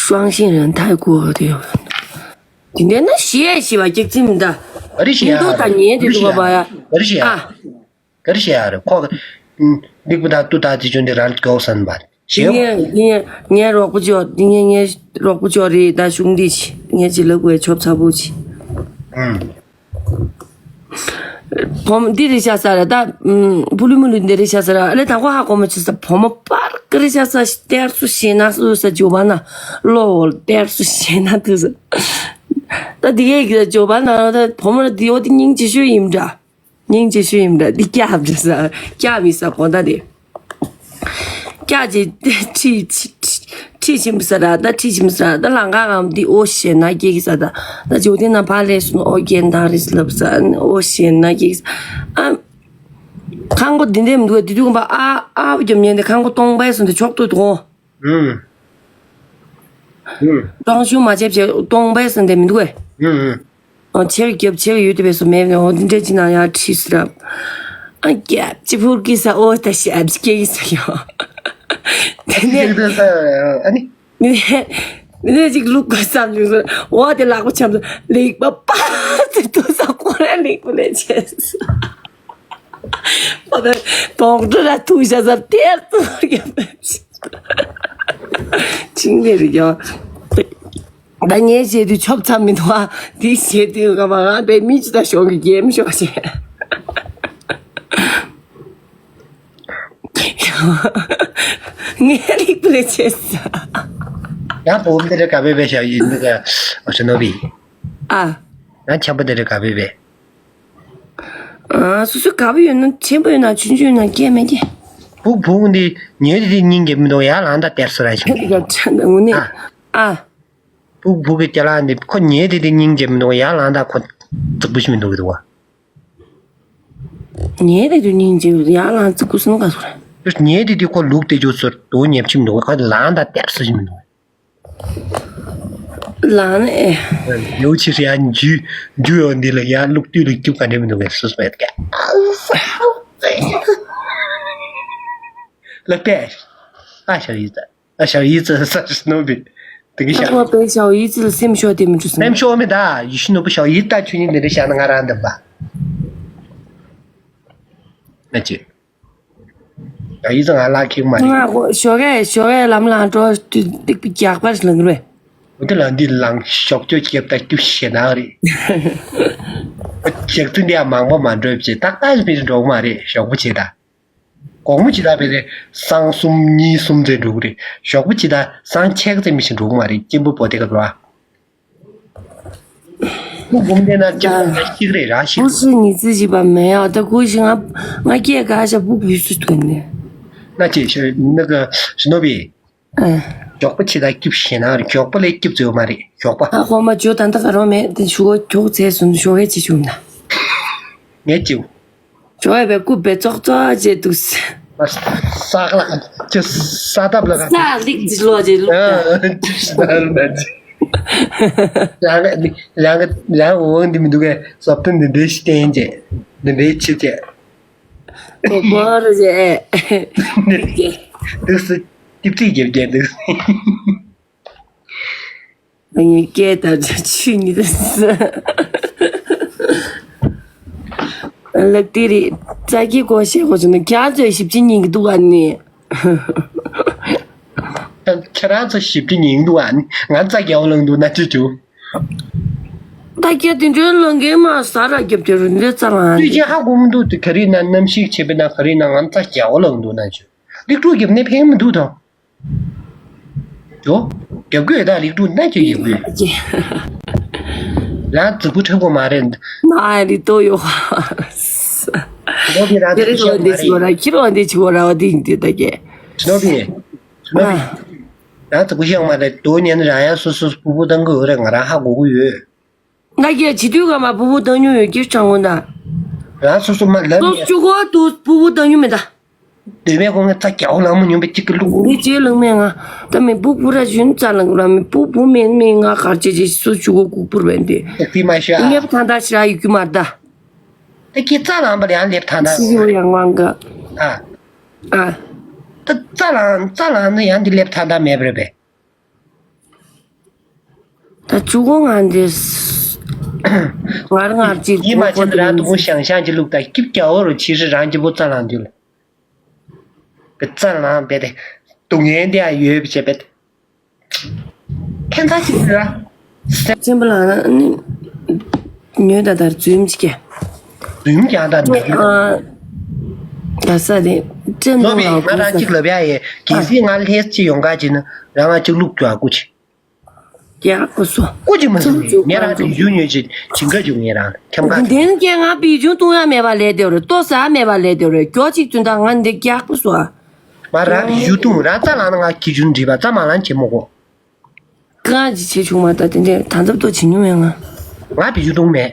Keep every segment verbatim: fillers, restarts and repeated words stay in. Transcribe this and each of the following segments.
装卸人太过了，对吧？今天那写写吧，就这么的。 ག་རེ་བཤད་ཡ་མདོ་དང་ཉེ་དེ་འདུག་པ་ཡ། ག་རེ་བཤད་ཡ། ཨ། ག་རེ་བཤད་ཡ་རེད་ཁོ། ལིག་པ་དང་ཏུ་དང་དེ་ཆུང་དེ་རང་ལ་འགྱོག་ས་ནི་པ་ཞེའོ། ངས་ངས་ངས་རོགས་པ་ཅོ་འདི་ངས་ངས་རོགས་པ་ཅོ་རེད་ད་གཞུང་འདི་ཆེ་ངས་ཅི་ལབ་དགོས་ཆོབ་ཚ་པོ་ཆེ། ཨང་། བོམ་འདི་རེད་ཤག་ས་ར་ད་ཨུམ་པུ་ལུ་མུ་ལུ་འདི་རེད་ཤག་ས་ར་ཨ་ལེ་ད་ཁོ་ཧ་གོ་མ་ཆུ་ས་བོ་མོ་པར་ཀ་རེད་ཤག་ས་གཏེར་སུ་ཞེ་ན་སུ་ས་ཇོ་བ་ན་ལོ་གཏེར་སུ་ཞེ་ན་དུ་ས་ད་འདི་གས་ཀྱི་ཇོ་བ་ན་ད་བོ་མོ་ར་འདི་འོ་འདི་སྙིང་རྗེ་ཤོས་ཡིན་འདྲ། སྙིང་རྗེ་ཤོས་ཡིན་འདྲ་འདི་སྐྱབས་འདྲ་ས་སྐྱབས་མི་ས་གོ་ད་དེ། སྐྱག་ཅིག་ཁྲིད་ཁྲིད་ཁྲིད་ཕྱིན་པ་ཟེར་ར་ད་ཁྲིད་ཕྱིན་པ་ཟེར་ར་ད་ལང་ཀ་གམ་འདི་ཨོ་ཞེ་ན་སྐྱེ་གི་ཟེར་ད་ད་ཇོ་དེ་ན་ཕ་ལས་སོང་ཨོ་རྒྱན་དང་རིས་ལབ་ཟེར་ཨོ་ཞེ་ན་སྐྱེ་གི་ཟེར་ཨ། ཁང་པ་འདི་འདྲས་མི་འདུག་ག་འདི་དུས་ཁང་པ་ཨ་ཨ་བ་རྒྱབ་ཉན་དེ་ཁང་པ་སྟོང་པའི་སོང་དེ་ཆོག་ཏུ་དོ། ཨུམ། ཨུམ། སྟོང་ཤུ་མ་བྱེད་བྱེད་སྟོང་པའི་སོང་དེ་མི་འདུག་ག་ཨུམ་ཨུམ། ཨོ་ཆེ་གི་རྒྱབ་ཆེ་གི་ཡོད་དེ་བས་སུ་མེད་ནས་ཨོ་འདི་འདྲ་ཅི་ན་ཡང་ཁྲིས་སུ་རབ། ཨ་རྒྱབ་ཅི་ཕུར་གི་ས་ཨོ་ད་ཞབས་ཀྱི་སྐྱེ་གི་ས་ཡོ། དེ་ནས་ཨ་ནི། མི་ནས་མི་ནས་ཅིག་ལུག་གི་བསམ་བྱུང་སོ་ཨོ་དེ་ལག་པ་འཆམ་སོ་ལེགས་པ་པ་ཙི་ཏུ་ས་ཁོ་ར་ལེགས་པ་ལས་བྱས་སོ། ཨོ་ད་དོག་འདྲ་ར་ཐུག་ཤ་ས་ཏེར་ཏུ་རྒྱབ་པ་ཅིང་ལེ་རི་ཡོ། ད་ངས་བྱེད་དུས་ཆོབ་ཚ་མི་འདུག་ཨ། འདི་བྱེད་དུས་ག་མ་ང་པའི་མི་ཅི་ད་ཤོག་གི་རྒྱལ་མི་ཤོག་བྱེད། ངས་རིག་པ་ལས་བྱེད་ས། ཡང་བུ་མོ་འདི་རེ་ག་བེ་བེ་ཤ་ཡིན་འདི་ག་ཨ་ཤ་ནོ་བི། ཨ། ཡང་ཆམ་པ་འདི་རེ་ག་བེ་བེ། ཨ་སོ་སོ་ག་བུ་ཡོད་ན་ཆེན་པོ་ཡོད་ན་ཆུང་ཆུང་ཡོད་ན་སྐད་མེད་ཀྱི། བུ་བུ་འདི་ཉེ་རི་རི་སྙིང་རྗེ་མི་འདུག་ཡ་ལང་ད་སྟེར་སོ་ར་ཤི། ཁ་དི་ག་ཁྲ་ད་ངུ་ནི། ཨ། ཨ། ཕུག་ཕུག་གི་སྐྱ་ལ་འདི་ཁོ་ཉལ་དེ་དེ་སྙིང་རྗེ་མི་འདུག་ཡར་ལངས་དང་ཁོ་རྫིག་པོ་ཞིག་མི་འདུག་གི་འདུག་བ། ཉལ་དེ་དུས་སྙིང་རྗེ་ཡར་ལངས་རྫིག་པོ་སོང་ག་སོང་རེད། ཉལ་དེ་དུས་ཁོ་ལུག་དེ་ཅུ་ཚོར་དུ་ཉེབ་ཆི་མི་འདུག་ཁོ་ལངས་དང་སྟེར་སུ་ཞིག་མི་འདུག་ལངས་ནས་ཨེ། ཡོ་ཆི་ཧྲི་ཡ་འཇུ་འཇུ་ཡོ་འདི་ལ་ཡ་ལུག་དུས་ལ་རྒྱུ་ག་འདྲེ་མི་འདུག་གས་སུ་སུ་མེད་གས། ལ་པས་ཨ་ཤ་ཡི་ཙ། ཨ་ཞའོ་ཡི་ཙི་ས་ཞིག་ནོ་བི། དེ་གི་ཨ་ཤ། ཁོ་པའི་ཞའོ་ཡི་ཙི་ལ་སེམས་ཤོར་དེ་མི་འགྲོ་སེམས་ཤོར་མི་ད་ཡི་ཤི་ནོ་བུ་ཞའོ་ཡི་ད་ཆུ་ཉིན་དེ་འདྲ་བཤད་ན་ང་རང་འདི་འབའ། ཨ་ཅེ། ཞའོ་ཡི་ཙི་ང་ལ་ཁེག་མ་རེད། ང་ཁོ་ཞོགས་ཀས་ཞོགས་ཀས་ལམ་ལ་འགྲོ་དུས་ཏིག་པི་རྒྱག་པར་ལངས་རེད། འོ་དེ་ལ་འདི་ལངས་ཞོགས་ཅོ་སྐྱེབ་ད་སྐྱུ་ཞེ་ན་རེད། ཞག་ཚི་འདི་ཡ་མང་པོ་མ་འགྲོ་བྱེད་ད་ཀ་ཞིག་པི་འགྲོ་གི་མ་རེད་ཞོགས་པ་བྱེད་ད། དགོང་མོ་ཇི་ལྟར་བས་ཏེ་སང་གསུམ་གཉིས་གསུམ་ཙམ་འགྲོ་གི་རེད། ཞོགས་པ་ཇི་ལྟར་སང་ཕྱེད་ཀ་ཙམ་མི་ཞིག་འགྲོ་གི་མ་རེད་སྐྱེན་པོ་པོ་དེ་ག་འགྲོ་ཨ། ཁུ་འབུམ་དེ་ན་ཅི་ལ་ཤིག་རེད་ར་ཤིག་སྐུ་སྲིད་ཉི་ཚེ་བཞི་པ་མེད་ཡ་ད་སྐུ་ཞིག་ང་ང་སྐད་ག་ཤ་སྦུག་བུས་སུ་ཐོན་ནས། ན་ཅི་ཤ་ན་ག་ཤ་ནོ་བི། ཨ། མགྱོགས་པོ་ཇི་ལྟར་སྐྱིབས་ཞེ་ན་མགྱོགས་པོ་ལས་སྐྱིབས་ཚོད་མ་རེད་མགྱོགས་པ། ཨ་ཁོ་མ་ཇོ་ད་ལྟ་ག་རོ་མེད་དེ་ཞུ་གོ་ཁྱོག་ཚེ་སུན་ཞོ་གས་ཅི་བྱུང་ན། ངས་ཅིའུ། ཇོ་ཡ་བའི་སྐུ་བེ་ཙོག་ཙོག་བྱས་འདུག་ས་ལ་ཅི་ས་ཐབ་ལ་ས་ལིག་ཅི་ལོ་ཅི་ལོ། ཅི་ས་ལ་ཅི། རང་གི་རང་གི་རང་འོང་འདི་མི་འདུག་གས་སོབ་ཐུན་འདི་འདྲའི་ཤི་བསྟན་བྱས་འདི་འདྲའི་ཆི་བྱས། གོ་བོར་བྱས། འདུག་སེ་ཏིབ་ཏིབ་རྒྱབ་རྒྱབ་འདུག་སེ། ངའི་སྐད་དང་ཆུ་ཉི་ཟེར། ལག་དེ་རེད། རྩ་སྐྱེ་གོ་ཤེས་གོ་བྱུང་ན་ཁྱེད་ཚོས་ཞིབ་ཅིང་ཉན་གི་འདུག་ཨ་ནི། ཁྱེད་རང་ཚོ་ཞིབ་ཅིང་ཉན་འདུག་ཨ་ནི་ང་རྩ་རྒྱལ་བ་ལངས་འདུག་ན་ཅི་བྱུང་། ད་སྐད་དེ་འདྲའི་ལངས་མཁན་མ་ཟ་ར་རྒྱབ་དེ་རུ་འདྲའི་རྩ་ལངས་ཨ་ནི། དུས་ཆེན་ཧ་གོ་མི་འདུག་དེ་ག་རེ་ན་གནམ་གཤིས་ཆེ་བས་ན་ག་རེ་ན་ང་རྩ་རྒྱལ་བ་ལངས་འདུག་ན་ཅི། ལིག་ཀྲུ་རྒྱབ་ནས་ཕན་མི་འདུག་དང་། ཇོ། རྒྱབ་དགོས་ད་ལིག་ཀྲུ་ན་ཅི་རྒྱབ་དགོས། རང་རྫིག་པོ་ཁྲབ་གོ་མ་རེད། ན་ཨ་རི་ཏོ་ཡོ། ལོ་གི་རང་རྫིག་པོ་ཤེས་མ་རེད། ཁྱི་རོ་འདི་ཆི་བོ་ར་བ་འདི་འདི་ད་གེ། ལོ་གི། ལོ་གི། རང་རྫིག་པོ་ཤེས་མ་རེད་དོ་ཉན་རང་ཡང་སོ་སོ་སྤུ་གུ་བཏང་གི་ཡོད་རེད་ང་རང་ཧ་གོ་གི་ཡོད། ང་རྒྱལ་བྱེད་དུས་ག་མ་ཕུ་བོ་བཏང་མྱོང་ཡོད་ཀྱི་ཆང་ངོ་ན། རང་སོ་སོ་མ་ལབ་སོ་ཡ། སོ་གོ་དུ་ཕུ་བོ་བཏང་མྱོང་མེད་ད། དེ་བས་ཁོང་གི་རྩ་རྒྱ་བོ་ལངས་མ་མྱོང་པའི་གཅིག་གི་ལུག་ངའི་ལྗོན་ལང་མེད་ང་། ད་མི་ཕུ་བོ་ར་ཞུན་རྩ་ལང་ར་མི་ཕུ་བོ་མེད་མེད་ང་གར་བྱེད་ཅེས་སུ་ཆུ་གོ་ལྐུགས་པུར་བན་དེ། དེ་མ་ཤ། ངེས་པ་ཐང་ད་ཤི་ར་ཡི་གུ་མར་ད། ད་ཁྱེད་རྩ་ལངས་པ་ལ་ཡང་སླེབས་ཐང་ད། སི་ཡོ་ཡང་ཝང་ག་ཨ། ཨ། ད་རྩ་ལངས་རྩ་ལངས་ན་ཡང་འདི་སླེབས་ཐང་ད་མེད་པ་རེད་པས། ད་བཅུ་གོ་ང་འདི་ངར་ངར་ཅིག་ཡིད་མ་ཆེས་ན་རང་དུ་བོ་ཤང་ཤང་ཅིག་བླུགས་ད་སྐྱིབས་རྒྱ་བོ་རུ་ཕྱི་རི་རང་གི་བོ་རྩ་ལང་དུས་ལ། གི་རྩ་ལང་བས་ཏེ། སྡུག་བསྔལ་འདི་ཡང་ཡོད་པ་བྱས་པས། ཁྱད་མཚར་ཅིག་ཟེར་བ། ཆེན་པོ་ལ་ནི་ཉོས་ད་ལྟར་འཛུམ་ཅིག་གི་འཛུམ་ཀྱང་ད་ནི། ད་ས་དེ་ཀྲེན་ལོ་ཏུང་མི་ལ་ང་རང་གཅིག་ལབ་ཡ་ཡེ་གལ་སྲིད་ང་ལྷས་ཅི་ཡོང་ག་ཅི་ན་རང་ང་གཅིག་བླུག་རྒྱུ་ཨ་ཀུ་ཅི། རྒྱག་པོ་སོ། ཀུ་ཅི་མ་ཟིན་ནི་ངས་རང་བི་ཇུ་ཉོས་ཅི་ཇིང་ག་ཇུ་ངས་རང་ཁྱམ་ག་ཅི། དེ་ནི་ཀྱེ་ང་བི་ཇུ་གཏོང་ཡ་མེད་པ་ལས་དེ་རེད། ལྟོ་ཟ་མེད་པ་ལས་དེ་རེད། མགྱོགས་ཅིག་ཙུན་ད་ང་འདི་རྒྱག་པོ་སོ། མ་ར་བི་ཇུ་གཏོང་ར་རྩ་ལང་ན་ང་གི་ཇུ་འདྲིས་པ་རྩ་མ་ལང་ཅི་མོ་གོ། ཀ་ཅི་བྱེད་བྱུང་མ་ད་དེ་འདྲས་ད་འཛབ་ཏོ་བྱེད་མྱོང་མེད་ང་། ང་བི་ཇུ་གཏོང་མེད།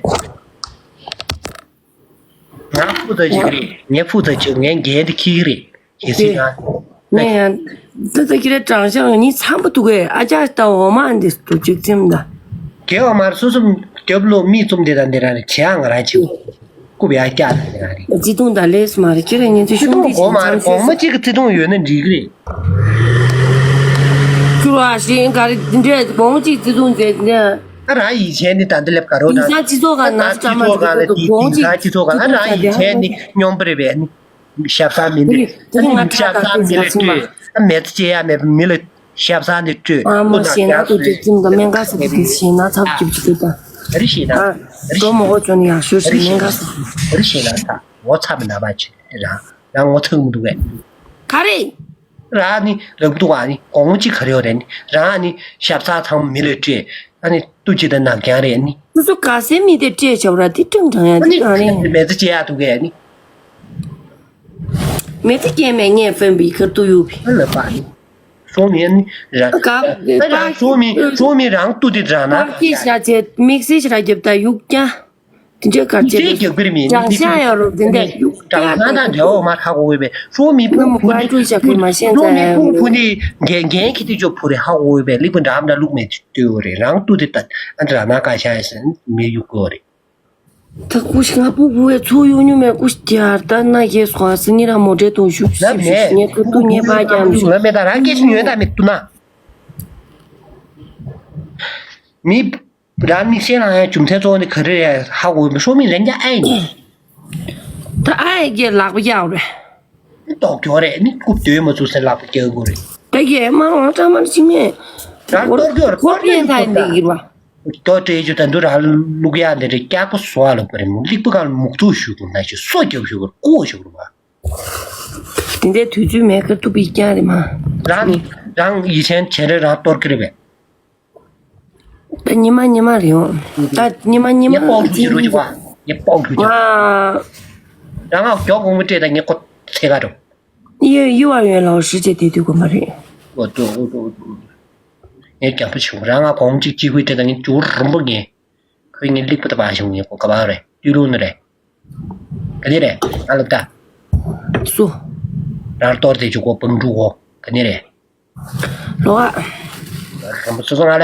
ང་ཕུ་ཚ་ཅིག་རེད། ངས་ཕུ་ཚ་ཅིག་ངས་འགན་དེ་ཁྱི་རེད། གལ་སྲིད་ང་། ནས་ཡང་། ད་ལྟ་ཁྱེད་རའི་དྲང་གཞག་ཡོད་ནི་འཚམ་པོ་འདུག་གས། ཨ་ཅག་ད་འོ་མ་འདི་འདུག་ཅིག་ཙིམ་ད། རྒྱལ་བ་མར་སོ་སོ་རྒྱབ་ལོ་མིག་བཙུམ་དེ་དང་འདི་རང་རེད་བྱེད་ཨང་རང་ཆེ། རྐུབ་ཡ་སྐྱག་དང་འདི་རང་རེད། བརྩེ་དུང་དང་ལས་སུ་མ་རེད་ཁྱེད་རང་ཉིན་ཚེ་ཤུང་དེ་འོ་མ་རེད་གོང་མ་གཅིག་གི་བརྩེ་དུང་ཡོད་ན་འགྲིག་གི་རེད། ཁྱུར་བ་ཞིག་ག་རེ་འདི་འདྲས་གོང་གཅིག་བརྩེ་དུང་མཛད་འདི། ཨ་རང་ཡིད་ཆེས་ནི་ད་འདི་ལེབ་ག་རོ་དང་། དེང་སང་སྤྱི་ཚོགས་ག་ན་སྐྲ་མ་འདི་གོང་གཅིག་སྤྱི་ཚོགས་ག་ཨ་རང་ཡིད་ཆེས་ནི་སྙོམས་པ་རེད་པས་ནི། ཞབས་སང་མི་འདུག་ཨ་ནི་ཞབས་སང་མི་ལ་སྤྲོད། ཨ་མེ་ཚ་བྱེད་ཡ་མེད་པ་མི་ལ་ཞབས་སང་ནི་སྤྲོད། ཨ་མོ་ཞེ་ན་ཏུ་ཏུ་ཙིམ་དང་སྨན་ཁང་སུ་ཏུ་ཞེ་ན་ཚབ་ཀྱིབ་ཀྱིབ་ཏུ་དང་། ཨ་རི་ཞེ་ན། ཨ་འགྲོ་མོ་གོ་ཅོ་ནི་ཡག་ཤོས་ཤིག་སྨན་ཁང་སུ། ཨ་རི་ཞེ་ན་ད་ངོ་ཚ་མི་ན་པ་ཆེ་རང་རང་ངོ་ཚ་མི་འདུག་གས། ག་རེ། རང་ནི་རབ་ཏུ་བ་ནི་གོང་གཅིག་ག་རེ་ཡོད་རེད་ནི་རང་ནི་ཞབས་སང་ཚང་མི་ལ་སྤྲོད། ཨ་ནི་ཏུ་ཅི་དང་ནག་རྐྱང་རེད་ནི། སོ་སོ་ག་སེ་མི་དེ་སྤྲད་བྱ་བ་ར་དེ་ཀྲང་ཀྲང་ཡ་དེ་གང་རེད། མེ་ཚ་བྱེད་ཡ་ཐུག་གས་ནི། མེ་ཚ་སྐྱེས་མེད་ངས་ཕན་པའི་ཁར་ཏུ་ཡོད་པའི། ཨ་ལ་པ་ནི། སོ་མི་ནི་ར། ཨ་རང་སོ་མི་སོ་མི་རང་ཏུ་དེ་རང་ན། པར་སྐྱེས་བཞག་བྱས་དམིགས་བསལ་ཞིག་ར་རྒྱབ་ད་ཡུག་ཀྱང་། དེ་འདྲའི་གར་ཅེས་ཅེས་རྒྱབ་ཀྱི་རེད་མིན་ཀྱང་ཤ་ཡ་རོ་དེ་འདྲ་ཡུག་ཀྱང་ཀྱང་ད་འདྲ་འོ་མ་ཧ་གོ་བས་སོ་མི་ཕུ་ཕུ་ནི་ཀྲུའི་ཞག་གི་མ་ཤེས་ཙ་ཡ་ཕུ་ནི་ཕུ་ནི་འགན་འགན་ཁི་ཏི་ཅོ་ཕུ་རེ་ཧ་གོ་བས་ལིག་པ་འདྲ་མ་འདྲ་ལུག་མེད་ལྟོས་རེད་རང་ཏུ་དེ་ད་ཨ་འདྲ་ན་ཀ་ཤ་ཡ་སེ་མི་ཡུག་གོ་རེད། ད་ཀུ་ཤི་ང་ཕུ་ཕུ་བས་ཚུ་ཡུག་ཉུ་མེ་ཀུ་ཤི་ཏི་ཡར་ད་ན་ཡེ་སོ་ཨ་སི་ནི་ར་མོ་ཏྲེ་ཏུ་ཤུ་ཤི་ཤུ་ཤི་ངེ་ཀུ་ཏུ་ངེ་པ་ཀྱང་ཤུ་ལ་མེ་ད་རང་སྐད་ཤི་ཉོས་ད་མེ་ཏུ་ན་མི། རང་མིག་ཤེལ་ལང་ཡང་རྒྱུ་མཚན་གཙོ་བོ་ནི་ག་རེ་རེད་ཧ་གོ་མི་ཤོ་མི་རེ་འགའ་ཨེ་ཡིན། ད་ཨེ་གེ་ལག་པ་གཡའ་རེད། ཏོག་གྱོ་རེད་ནི་རྐུབ་སྟོད་མ་ཚུགས་སེ་ལག་པ་གྱོ་དགོས་རེད། ད་གེ་མ་རང་ཀྲ་མར་ཅི་མེད། རང་གཏོར་གྱོ་རེད་གཏོར་གྱོ་རེད་ད་ཡིན་འདི་ཡིན་བ། ཏོག་སྤྲད་རྒྱུ་ད་འདུ་རང་ལུག་ཡ་འདི་རེད་སྐྱག་པ་བཟོ་བ་ལ་པ་རེད་མོ་ལིག་པ་གང་ལ་མུག་ཚུགས་ཞུ་དགོས་ན་ཞུ་སོ་རྒྱབ་ཞུ་དགོས་རྐུ་བ་ཞུ་དགོས་བ། དེ་འདྲའི་དུས་ཚོད་མེད་ཀ་ཏུ་པི་རྐྱང་རེད་མ། རང་ནི་རང་ཡིད་ཆེན་བྱེད་རེད་རང་གཏོར་གྱི་རེད་པས། ད་ཉི་མ་ཉི་མ་རེད་འོང་། ད་ཉི་མ་ཉི་མ་ངས་ལྤགས་འཁྱུ་རུ་ཅིག་བ། ངས་ལྤགས་འཁྱུ་ཅིག་ང་། རང་ང་མགྱོགས་གོང་མོ་སྤྲད་ད་ངས་ཁོ་ཚེ་ག་འགྲོ། ཡོད་ཡོད་བ་ཡོད་ལའོ་ཧྲི་ཅེ་དེ་དུས་གོ་མ་རེད། འོ་ཏོ་འོ་ཏོ་འོ་ཏོ། ངས་རྒྱག་པ་བྱུང་རང་ང་གོང་ཅིག་ཅིག་ཁུའི་སྤྲད་ད་ངས་ཇོ་རུམ་པ་ངས། ཁོས་ངས་ལིག་པ་ད་བ་བྱུང་ངས་ཁོ་ག་བ་རེད་ཏུས་ལུང་ནི་རེད། ག་ནི་རེད་ང་ལབ་ད། སུ། རང་གཏོར་དེ་ཅུ་གོ་སྤང་ཕྲུག་གོ་ག་ནི་རེད། ལོ་ཨ། རང་སོ་སོ་ང་ལ་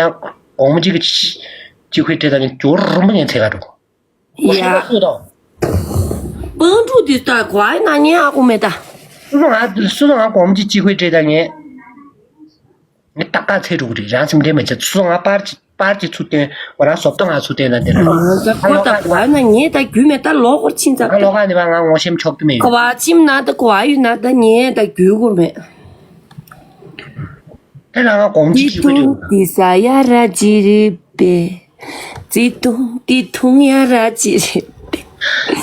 གོང་མོ་གཅིག་གི་གཅིག་ཁུལ་དེ་དང་ནི་ཇོ་རུམ་པ་ངས་ཚེ་ག་འགྲོ། ཡ། སྤང་ཕྲུག་དེ་ལྟ་གོ་ཨ་ན་ངས་ཨ་ཁུ་མེད་ད། སོ་སོ་ང་སོ་སོ་ང་གོང་མོ་གཅིག་གཅིག་ཁུལ་དེ་དང་ངས། ངས་ཏག་ཏག་ཚེ་འགྲོ་གི་རེད་རང་སེམས་ཁྲལ་མ་བྱེད་སོ་སོ་ང་པར་གཅིག་པར་གཅིག་ཚུར་བཏོན་ང་རང་བཟོ་ལྟ་ང་ཚུར་བཏོན་ན་དེ་རེད། ཨ་ད་ཁོ་ད་གོ་ཨ་ན་ངས་ད་རྒྱུས་མེད་ད་ལོག་སྐོར་ཕྱིན་ཙང་ང་ལོག་ག་ནི་བ་ང་ངོ་ཤེས་ཆོག་གི་མེད་ཡོད། གོ་བ་ཁྱིམ་ན་ད་གོ་བ་ཡོད་ན་ད་ངས་ད་རྒྱུས་ཁུར་མེད། ད་རང་ང་གོང་ཅི་ཅི་ཁུ་ཅི། ཏི་ས་ཡ་ར་ཅི་རི་པེ། ཙི་ཏུང་ཏི་ཐུང་ཡ་ར་ཅི་རི་པེ།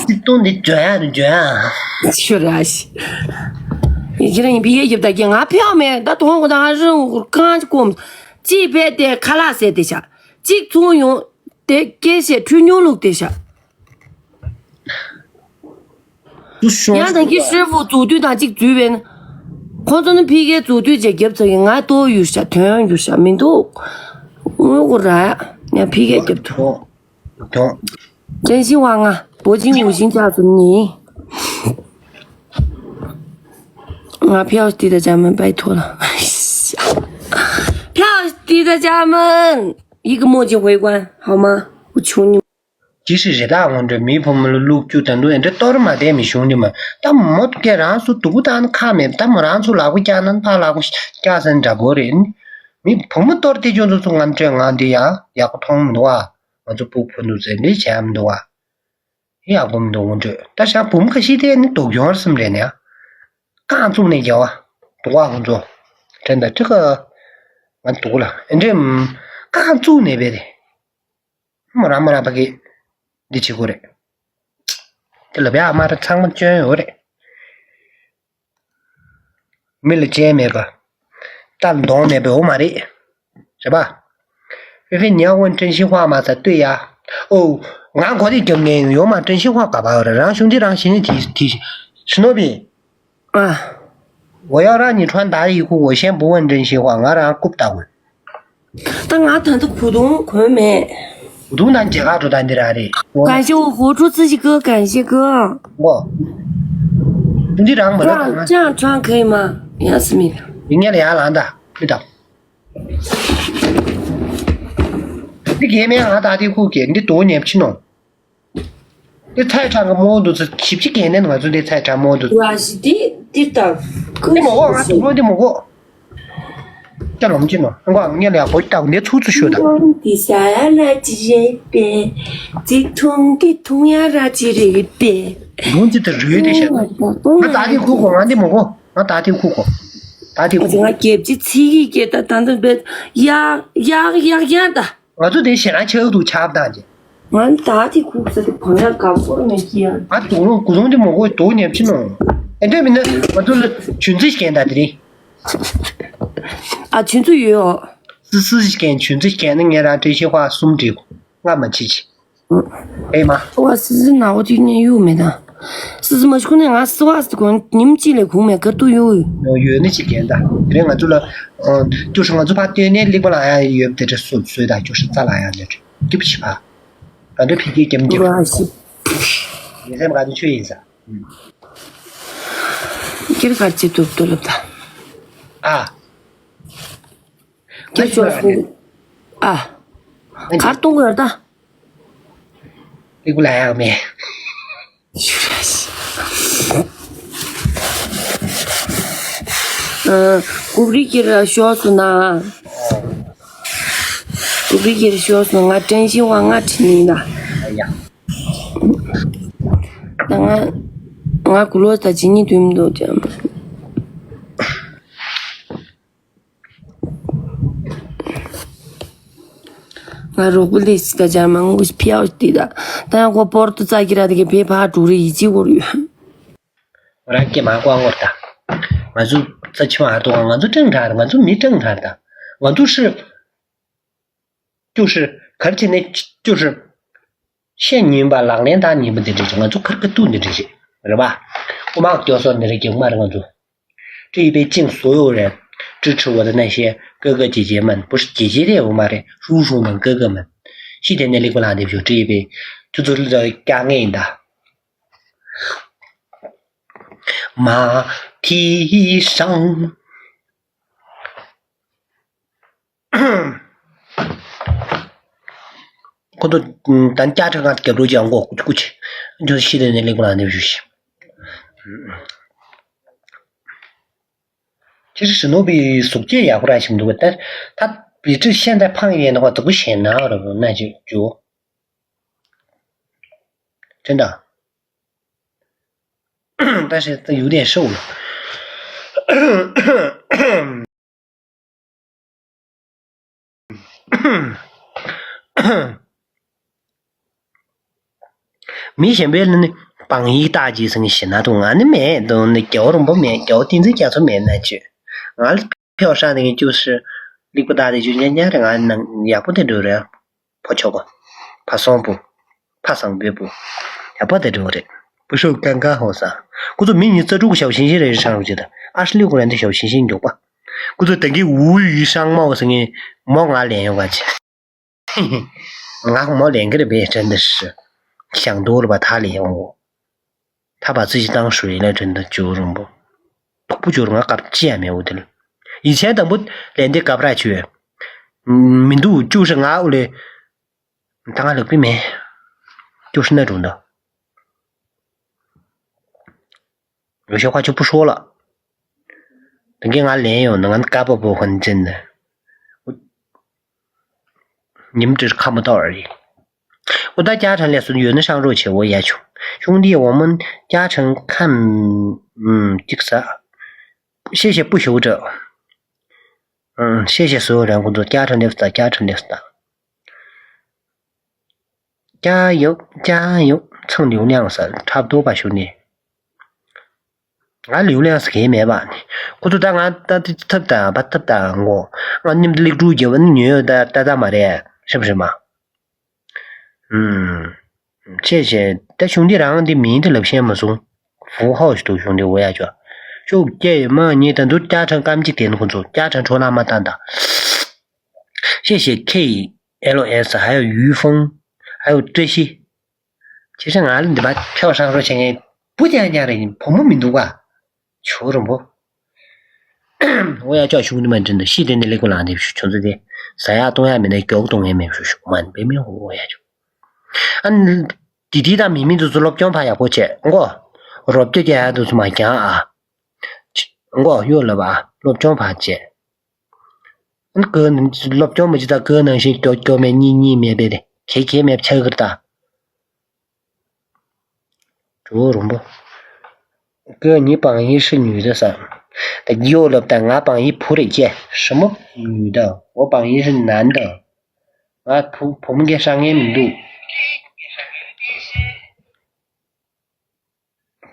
ཙི་ཏུང་འདི་འཇོ་ཡ་རི་འཇོ་ཡ། ཤུ་ར་ཤི། ཡི་ཁྱེད་རང་ཡིན་པི་ཡེ་ཡིབ་ད་ཀྱེ་ང་ཕེའོ་མེད་ད་དོང་གོ་ད་ང་རི་ངུ་རྐང་ཅི་ཀོམ། ཅི་བེ་ཏེ་ཁ་ལག་ཟེར་ཏེ་ཤ། ཅིག་ཚུང་ཡོང་། དེ་སྐད་བཤད་ཁྲུས་ཉུང་ལུགས་དེ་བཞག་ཡང་དང་གི་ཧྲིལ་པོ་འཛུགས་དུས་དང་གཅིག་འཛུལ་བས་ན། ཁོང་ཚོ་ནི་ཕི་གའི་འཛུགས་དུས་བྱས་རྒྱབ་ཚ་གི་ང་ལྟོ་ཡུར་བཞག་དོན་ཡུར་བཞག་མི་འདུག་དངུལ་གོ་ར་ཡ་ཕི་གའི་རྒྱབ་ཐུ། ཀྲན་ཤིང་ཝང་ང་པོ་ཅིང་ཝུ་ཤིང་ཅག་ཚོ་ནི། ང་ཕིའོ་ཏི་ད་ཅ་མན་པའི་ཐོ་ལ། ཕིའོ་ཏི་ད་ཅ་མན། 一个墨镜回关好吗？我求你。 ཅི་ཞིག་རེ་ད་ངོ་འདྲ་མི་ཕོ་མོ་ལ་ལུག་ཅུ་དང་དུ་ཨེ་འདྲ་གཏོར་མ་དེ་མི་ཤོང་ནི་མ་ད་མོ་སྐད་རང་སུ་དུ་གུ་དང་ཁ་མེད་ད་མོ་རང་ཚོ་ལག་པ་བཀྱག་ན་ཕ་ལག་པ་བཀྱག་ཟན་འདྲ་པོ་རེད། མི་བུ་མོ་གཏོར་དེ་ཅུང་ཙུ་ཙུ་ང་འདྲ་ང་འདི་ཡང་ཡག་པོ་མཐོང་མི་འདུག་ཨ། ང་ཚོ་ཕྲུ་གུ་ཕུ་ནུ་ཚོས་འདི་བྱས་མི་འདུག་ཨ། ཡག་པོ་མི་འདུག་འོ་འདྲ། ད་ཞག་བུ་མོ་ཁ་ཤས་དེ་ནི་སྡུག་གྱོང་སེམས་རེད་ནས་ཨ། རྐང་བཙུགས་ནས་རྒྱལ་བ་འདུག་ཨ། ཁོང་ཚོ་དྲན་ད་ཁྲི་ཁ་ང་འདུག་ལ་ཨེ་འདྲ་རྐང་བཙུགས་ནས་བས་རེད། མོ་རང་མོ་རང་ཕ་གི་འདི་བྱེད་དགོས་རེད། དེ་ལ་བས་ཨ་མ་ར་ཚང་མ་སྐྱོན་ཡོད་རེད། མི་ལ་སྐྱོན་མེད་པ། རྟ་ལ་གདོང་མེད་པའི་འོ་མ་རེད། རེད་པ། 菲菲，你要问真心话吗？才对呀。哦，ང་གོ་དེ་རྒྱབ་ངེས་ཡོད་མ། 真心话 ག་པར་ཡོད་རེད། རང་གཞུང་འདི་རང་བྱས་ནས་དེ་དེ་ཞི་ནོ་པི། 啊，我要让你穿打底裤，我先不问真心话，ང་རང་རྐུབ་ལྟ་དགོས། 但俺谈的股东可没。 གོ་དུང་དང་མཇལ་ཁ་འགྲོ་ད་འདི་ར་རེད། 感谢我活出自己哥，感谢哥。 ཨོ། འདི་རང་མ་རེད། 这样这样穿可以吗？要死命。 ཡིན་ངེས་ལ་ཡར་ལངས་ད་མི་དང་། འདི་རྒན་མེད་ང་ད་འདི་ཁུག་གེ་འདི་དོ་ཉེབ་ཕྱི་ནོ། འདི་ཚ་ཡི་གྲང་གི་མོ་འདུག་ཚེ་ཞིབ་ཅིག་གེ་ནས་ང་ཚོ་འདི་ཚ་ཡི་གྲང་མོ་འདུག་ཚེ། 我是第第的。 འདི་མོ་གོ་ང་དུག་ལོ་འདི་མོ་གོ། ཅ་ལོམ་ཅི་ནོ་ཨང་གོ་ངས་ལ་ཡ་གོ་ཅི་ལྟ་འདི་ཚུགས་ཚུགས་ཤོད་ད། 你啥呀？垃圾人呗，这通给通呀，垃圾人呗。 ལུང་ཅི་ད་རུལ་དེ་ཤ། ང་ད་འདི་ཁུག་གོ་ང་འདི་མོ་གོ། ང་ད་ཐེངས་ཁུག་གོ། ད་ཐེངས་ཁུག་གོ། ང་རྒྱབ་ཀྱི་ཚིག་གི་སྐད་ད་ད་འདི་བེད་ཡག་ཡག་ཡག་ཡག་ད། ང་ཚོ་དེ་ཞེ་ན་ཆག་འདུག་ཆག་བཏང་རྗེས། ང་ད་ཐེངས་ཁུག་ས་དེ་བང་ཡག་ག་སྐོར་མེད་ཀྱི་ཡ། ང་དུག་ལོང་གུ་ལོང་དེ་མོ་གོ་དོ་ཉེ་ཕྱི་ནོ། ཨེ་འདྲ་མིན་ན་ང་ཚོ་ལ་ཆུན་ཚི་ཞིག་གན་ད་དེ་རིང་། ཨ་ཆུན་ཚི་ཡོད་ཨོ། སི་སི་ཞིག་གན་ཆུན་ཚི་ཞིག་གན་ནི་ངས་རང་བཀྲ་ཤིས་ཧྭ་གསུམ་བྲིས་གོ་ང་མ་ཆི་ཆི། ཨེ་མ། ཨོ་སི་སི་ན་འོ་དེ་ནས་གཡུག་མེད་ད། སི་སི་མ་ཤི་ཁོ་ནས་ང་སི་བ་སི་གོ་ཉིམ་གཅིག་ལས་གུང་མེད་ཀར་ཏུ་གཡུག་ཡོད། ཡོད་ནི་ཅིག་གན་ད། དེ་རིང་ང་ཚོ་ལ་ཨ་ཅོ་ཧྲི་ང་ཚོ་ཕ་སྟོད་ནས་ལིག་པ་ལ་ཡ་ཡོད་དེ་འདྲ་སུ་སུ་ད་ཅོ་ཧྲི་རྩ་ལ་ཡ་འདྲ་སྐྱིབ་ཆི་ཕ། ང་ཚོ་ཕི་སྐྱིད་རྒྱམ་རྒྱམ། ཨོ་སི། ཡིན་སེམས་ག་དུ་ཆོས་ཡིན་ས། ཁྱེད་གར་ཅི་ཏུབ་ཏུ་ལབ་ད། ཨ། ཁྱེད་ཅོ་ཧྲི། ཨ། གར་གཏོང་གི་ཡོད་ད། ལིག་པ་ལ་ཡག་མེད། ཨ། ཀུབ་རི་ཀིར་ཤོག་སུ་ན། ཀུབ་རི་ཀིར་ཤོག་སུ་ང་བཀྲ་ཤིས་ཧྭ་ང་ཁྲིད་ནི་ན། ཡ། ད་ང་ང་གུ་ལོ་ད་ཇི་ནི་དུམ་དུ་ཅམ། ང་རོགས་པོ་ལས་སི་ད་ཅར་མ་ངུ་ཕིའོ་ཏི་ད། ད་ཡང་ཁོ་པོར་ཏུ་ཙ་གི་ར་དེ་གི་བེ་ཕ་འགྲོ་རེ་ཡི་ཅི་བོར་ཡོད། ང་རང་སྐྱེས་མ་ཀོ་ཨང་གོར་ད། ང་ཚོ་ཙ་ཆི་མ་ཧར་དུ་ང་ཚོ་ཀྲང་ཁྲར་ང་ཚོ་མི་ཀྲང་ཁྲར་ད། ང་ཚོ་ཧྲི། ཅུ་ཧྲི། གར་ཆི་ནས་ཅུ་ཧྲི། བཤད་ཉན་པ་ལག་ལེན་བསྟར་ཉན་པ་འདི་འདྲ་ཞིག་ང་ཚོ་ཁར་ཁ་ཐུག་འདི་འདྲ་ཞིག་རེད་པ། དབུ་མ་སྐྱོ་སོགས་འདི་འདྲ་རྒྱག་མ་རེད་ང་ཚོ། 这一杯敬所有人，支持我的那些哥哥姐姐们，不是姐姐的我妈嘞，叔叔们、哥哥们，西天的利古拉的就这一杯，就做这个感恩的。马蹄声。 ཁོ་ཚོ་ད་ནི་བསྐྱར་ཁྲ་ཁ་རྒྱབ་རོགས་ཀྱི་ཨང་གོ་ཀུ་ཅི་ཀུ་ཅི། ཁྱོད་ཤི་དེ་ནས་ལེགས་པོ་ལ་ནས་བཞུགས་ཤིག་ཁྱེད་ཧྲི་ནོ་བི་གཟུགས་བྱད་ཡག་པོ་ར་ཞིག་འདུག་ག་ད་ད་བི་ཀྲི་ཤན་ད་ཕང་ཡས་ནོ་ག་དུག་པོ་ཞན་ན་ར་བོ་ན་ཅིག་ཇོ། དྲན་ད། ད་ཤེས་ད་ཡུ་དེ་ཧྲི་བོ། མི་གཞན་པའི་ལ་ནི་བང་ཡིག་བཏགས་ཀྱིས་ཟེར་ནས་ཞེ་ན་དུ་ང་ནི་མེད་དུ་ནི་རྒྱལ་བ་རིན་པོ་མེད་རྒྱལ་བ་བསྟན་འཛིན་རྒྱ་མཚོ་མེད་ན་ཅི། ང་ལ་ཕེའོ་ཧྲ་ནི་ཀྱུ་ཧྲི་ལིག་པ་བཏགས་ཏེ་ཀྱུ་ཉ་ཉ་རེ་ང་ནང་ཡག་པོ་དེ་འགྲོ་རེད། ཕོ་ཆོག་གོ། ཕ་སོང་པོ། ཕ་སང་པོའི་པོ། ཡག་པོ་དེ་འགྲོ་རེད། བུ་ཧྲུག་ཀང་ཀང་ཧོ་ས། ཁོ་ཚོ་མི་ཉིས་རྩ་དྲུག་གི་ཞབས་ཞིང་ཞིང་རེ་རེ་ཧྲང་རུ་ཅི་ད། ཨ་ཧྲི་ལིའུ་ཁོ་རང་དེ་ཞབས་ཞིང་ཞིང་མགྱོགས་པ། ཁོ་ཚོ་དེང་གི་ཝུ་ཡུས་ཧྲང་མའོ་ཟེར་ངས་མོ་ང་ལེན་ཡོང་ག་ཅི། ང་མོ་ལེན་གི་རེད་པས་དྲན་འདི་ཧྲི། ཞང་དོ་རུ་བ་ཐ་ལེན་ཡོང་གོ། ཐ་བ་ཚི་ཞི་བཏང་ཧྲུ་ཡི་ལ་དྲན་འདི་ཇོ་རུང་པོ། དོག་པོ་ཇོ་རུང་ང་སྐབས་ཅི་ཡང་མེད་འུ་དེ་ལ། ཡིན་ཆན་དང་པོ་ལེན་འདི་སྐབས་ར་ཆུ། མི་འདུག་ཅུ་ཧྲི་ང་འུ་ལེ། ད་ང་ལག་པི་མེད། ཅུ་ཧྲི་ན་རུང་ད། 有些话就不说了。 དེ་གའི་ང་ལན་ཡོང་ན་ང་ནི་ཀ་པ་པོ་ཧོན་ཅན་ནི། 你们这是看不到而已。我到家常来说，有人上肉去，我也穷。兄弟，我们家常看，嗯，这个啥，谢谢不朽者。嗯，谢谢所有人工作，家常的啥，家常的啥。加油，加油，蹭流量啥，差不多吧，兄弟。 ང་ལིའུ་ལེང་ཟེར་མཁན་མེད་པ། ཁོ་ཚོ་ད་ང་ད་ཐབས་དང་བ་ཐབས་དང་གོ། ང་མཉམ་དུ་ལེགས་གྲུབ་རྒྱལ་བ་ནི་ཉོས་ཡོད་ད་ད་ད་མ་རེད་ཤེས་པ་རེད་མ། ཨུམ། ཆེ་ཆེ་ད་གཞུང་འདི་རང་འདི་མིང་དེ་ལབ་ཤེས་མ་སོང་། ཧྥུ་ཧའོ་ཞིག་འདུག་གཞུང་འདི་འོ་ཡ་ཅོ། ཅོག་སྐྱེ་ཡོད་མ་ཉེས་ད་འདུག་ཅ་ཁྲང་སྐམ་གྱི་དེ་ནི་ཁོ་ཚོ་ཅ་ཁྲང་ཁྲོ་ལ་མ་བཏང་ད། ཤེས་ཤེས་ཁེ་ཡི་ཨེ་ལོ་ཨེ་སི་ཧ་ཡོ་ཡུས་ཧྥུང་ཧ་ཡོ་བཀྲ་ཤིས། ཁྱེད་ཚོ་ང་ལ་འདི་པར་ཕེབས་ཧྲག་ཧྲོག་བྱེད་མཁན་བུ་རྐྱང་རྐྱང་རེད། བུ་མོ་མི་འདུག་ག་ཇོ་རོང་པོ། འོ་ཡ་ཅོག་གཞུང་འདི་མ་འདྲེན་དུ་ཤི་དེ་ནི་ལེགས་པོ་ལངས་དེ་ཁྱོད་ཚོ་དེ་ཟ་ཡག་བཏུང་ཡག་མེད་ན་མགྱོགས་བཏུང་ཡག་མེད་ཞུ་ཞུ་མ་ནི་པེ་མེ་འོ་ཡ་ཅོག་ཨ་ནི་དི་དི་དང་མི་མི་འདི་ཚོ་སློབ་སྦྱོང་ཕར་ཡག་པོ་བྱེད་མགོ། རོབ་ཀྱོ་རྒྱག་ཡག་འདི་ཚོ་མ་རྒྱག་ཨ། མགོ་གཡོ་ལབ་ཨ་སློབ་སྦྱོང་ཕར་བྱེད། ཨ་ནི་ཀོ་སློབ་སྦྱོང་མི་བྱེད་ད་ཀོ་ནང་བཞིན་སྐྱོ་སྐྱོ་མེད་གཉིད་གཉིད་མེད་པས་དེ་གེ་གེ་མེད་ཆགས་ཀྱི་རེད་ད། ཇོ་རོང་པོ། ཀོ་ཉི་པང་ཡིན་ཧྲི་ཉུས་ད་ས། ད་ཡོ་ལབ་ད་ང་པང་ཡིན་བུ་རེད་ཅེ་ཧྲི་མོ་ཉུས་ད་འོ་པང་ཡིན་ཧྲི་ནན་ད། ང་བུ་བུ་མོ་གེ་ཧྲ་ངེ་མི་འདུག་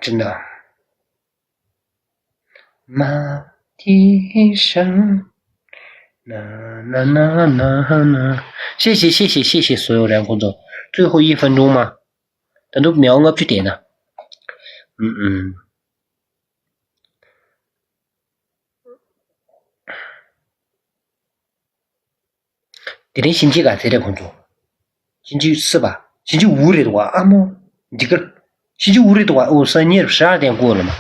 ཅི་འདྲ། མ་དེ་ཧྲང་། ན་ན་ན་ན་ན། 谢谢谢谢谢谢所有人工作，最后一分钟吗？ད་དུང་མི་ལྔ་བཅུ་དེ་ན། ཨུམ་ཨུམ། དེ་རིང་ཕྱིན་ཆད་ག་ཚད་རེད་ཁོང་ཚོ། ཕྱིན་ཆད་སྲིད་པ། ཕྱིན་ཆད་འུ་རེད་འདུག་བ་ཨ་མོ། འདི་གར། ཕྱིན་ཆད་འུ་རེད་འདུག་བ་ཨོ་སང་ཉེར་ཧྲ་དེ་ཀོ་ལ་མ།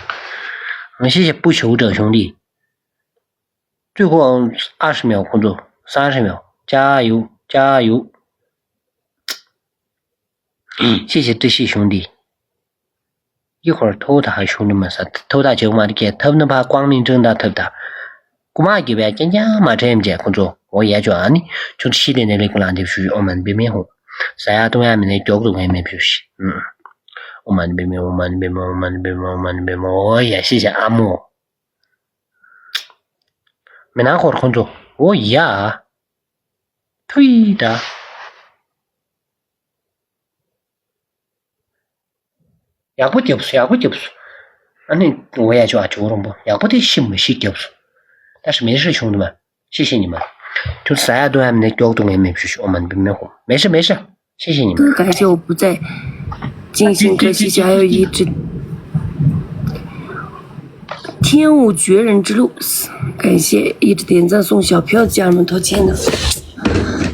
ང་ཤེས་ཤེས་པུ་ཞོ་འདྲ་གཞུང་ལི། ཙུའི་ཁོ་ཨ་ཧྲི་མེའོ་ཁོང་ཚོ་སང་ཧྲི་མེའོ་ཅ་ཡུ་ཅ་ཡུ། ཤེས་ཤེས་ཏི་ཤི་གཞུང་ལི། ཡི་ཧོར་ཐོ་ད་ཧ་ཤུ་ནི་མ་ས་ཐོ་ད་ཅེག་མ་རི་ཀེ་ཐབ་ནི་ཕ་ཀོང་མིང་ཀྲང་ད་ཐབ་ད། ཀུ་མ་གི་བས་ཀྱང་ཀྱང་མ་ཁྲེམ་ཅེ་ཁོ་ཚོ་འོ་ཡ་ཅོ་ཨ་ནི་ཆུ་ཤི་དེ་ནེ་ལེ་ཀུ་ལང་དེ་ཤུ་ཨོ་མན་པེ་མེ་ཧོ། ས་ཡ་ཏུང་ཡ་མི་ནེ་ཀྱོག་ཏུ་ངེ་མེ་ཕྱུ་ཤི། ཨོ་མན་པེ་མེ་ཨོ་མན་པེ་མེ་ཨོ་མན་པེ་མེ་ཨོ་མན་པེ་མེ་འོ་ཡ་ཤི་ཤ་ཨ་མོ། མི་ནང་ཧོར་ཁོ་ཚོ་འོ་ཡ། ཐུ་ཡི་ད། ཡག་པོ་རྒྱབ་སོང་ཡག་པོ་རྒྱབ་སོང་། ཨ་ནི་འོ་ཡ་ཅོ་ཨ་ཅོ་རོང་པོ་ཡག་པོ་དེ་ཤི་མི་ཤི་རྒྱབ་སོང་། ད་ཤི་མེ་ཤི་ཤོང་དུ་མ་ཤི་ཤི་ཉི་མ། ཁྱོད་ཟ་ཡ་འདུག་ཡ་མི་ནི་སྐྱོག་ཏུ་ངས་མེད་ཤུ་ཤུ་ཨོ་མ་ནི་མེ་ཧོ་མེ་ཤི་མེ་ཤི་ཤི་ཤི་ཉི་མ། 感谢我不在进行歌曲，还有一直天舞绝人之路，感谢一直点赞送小票的家人们，投钱的。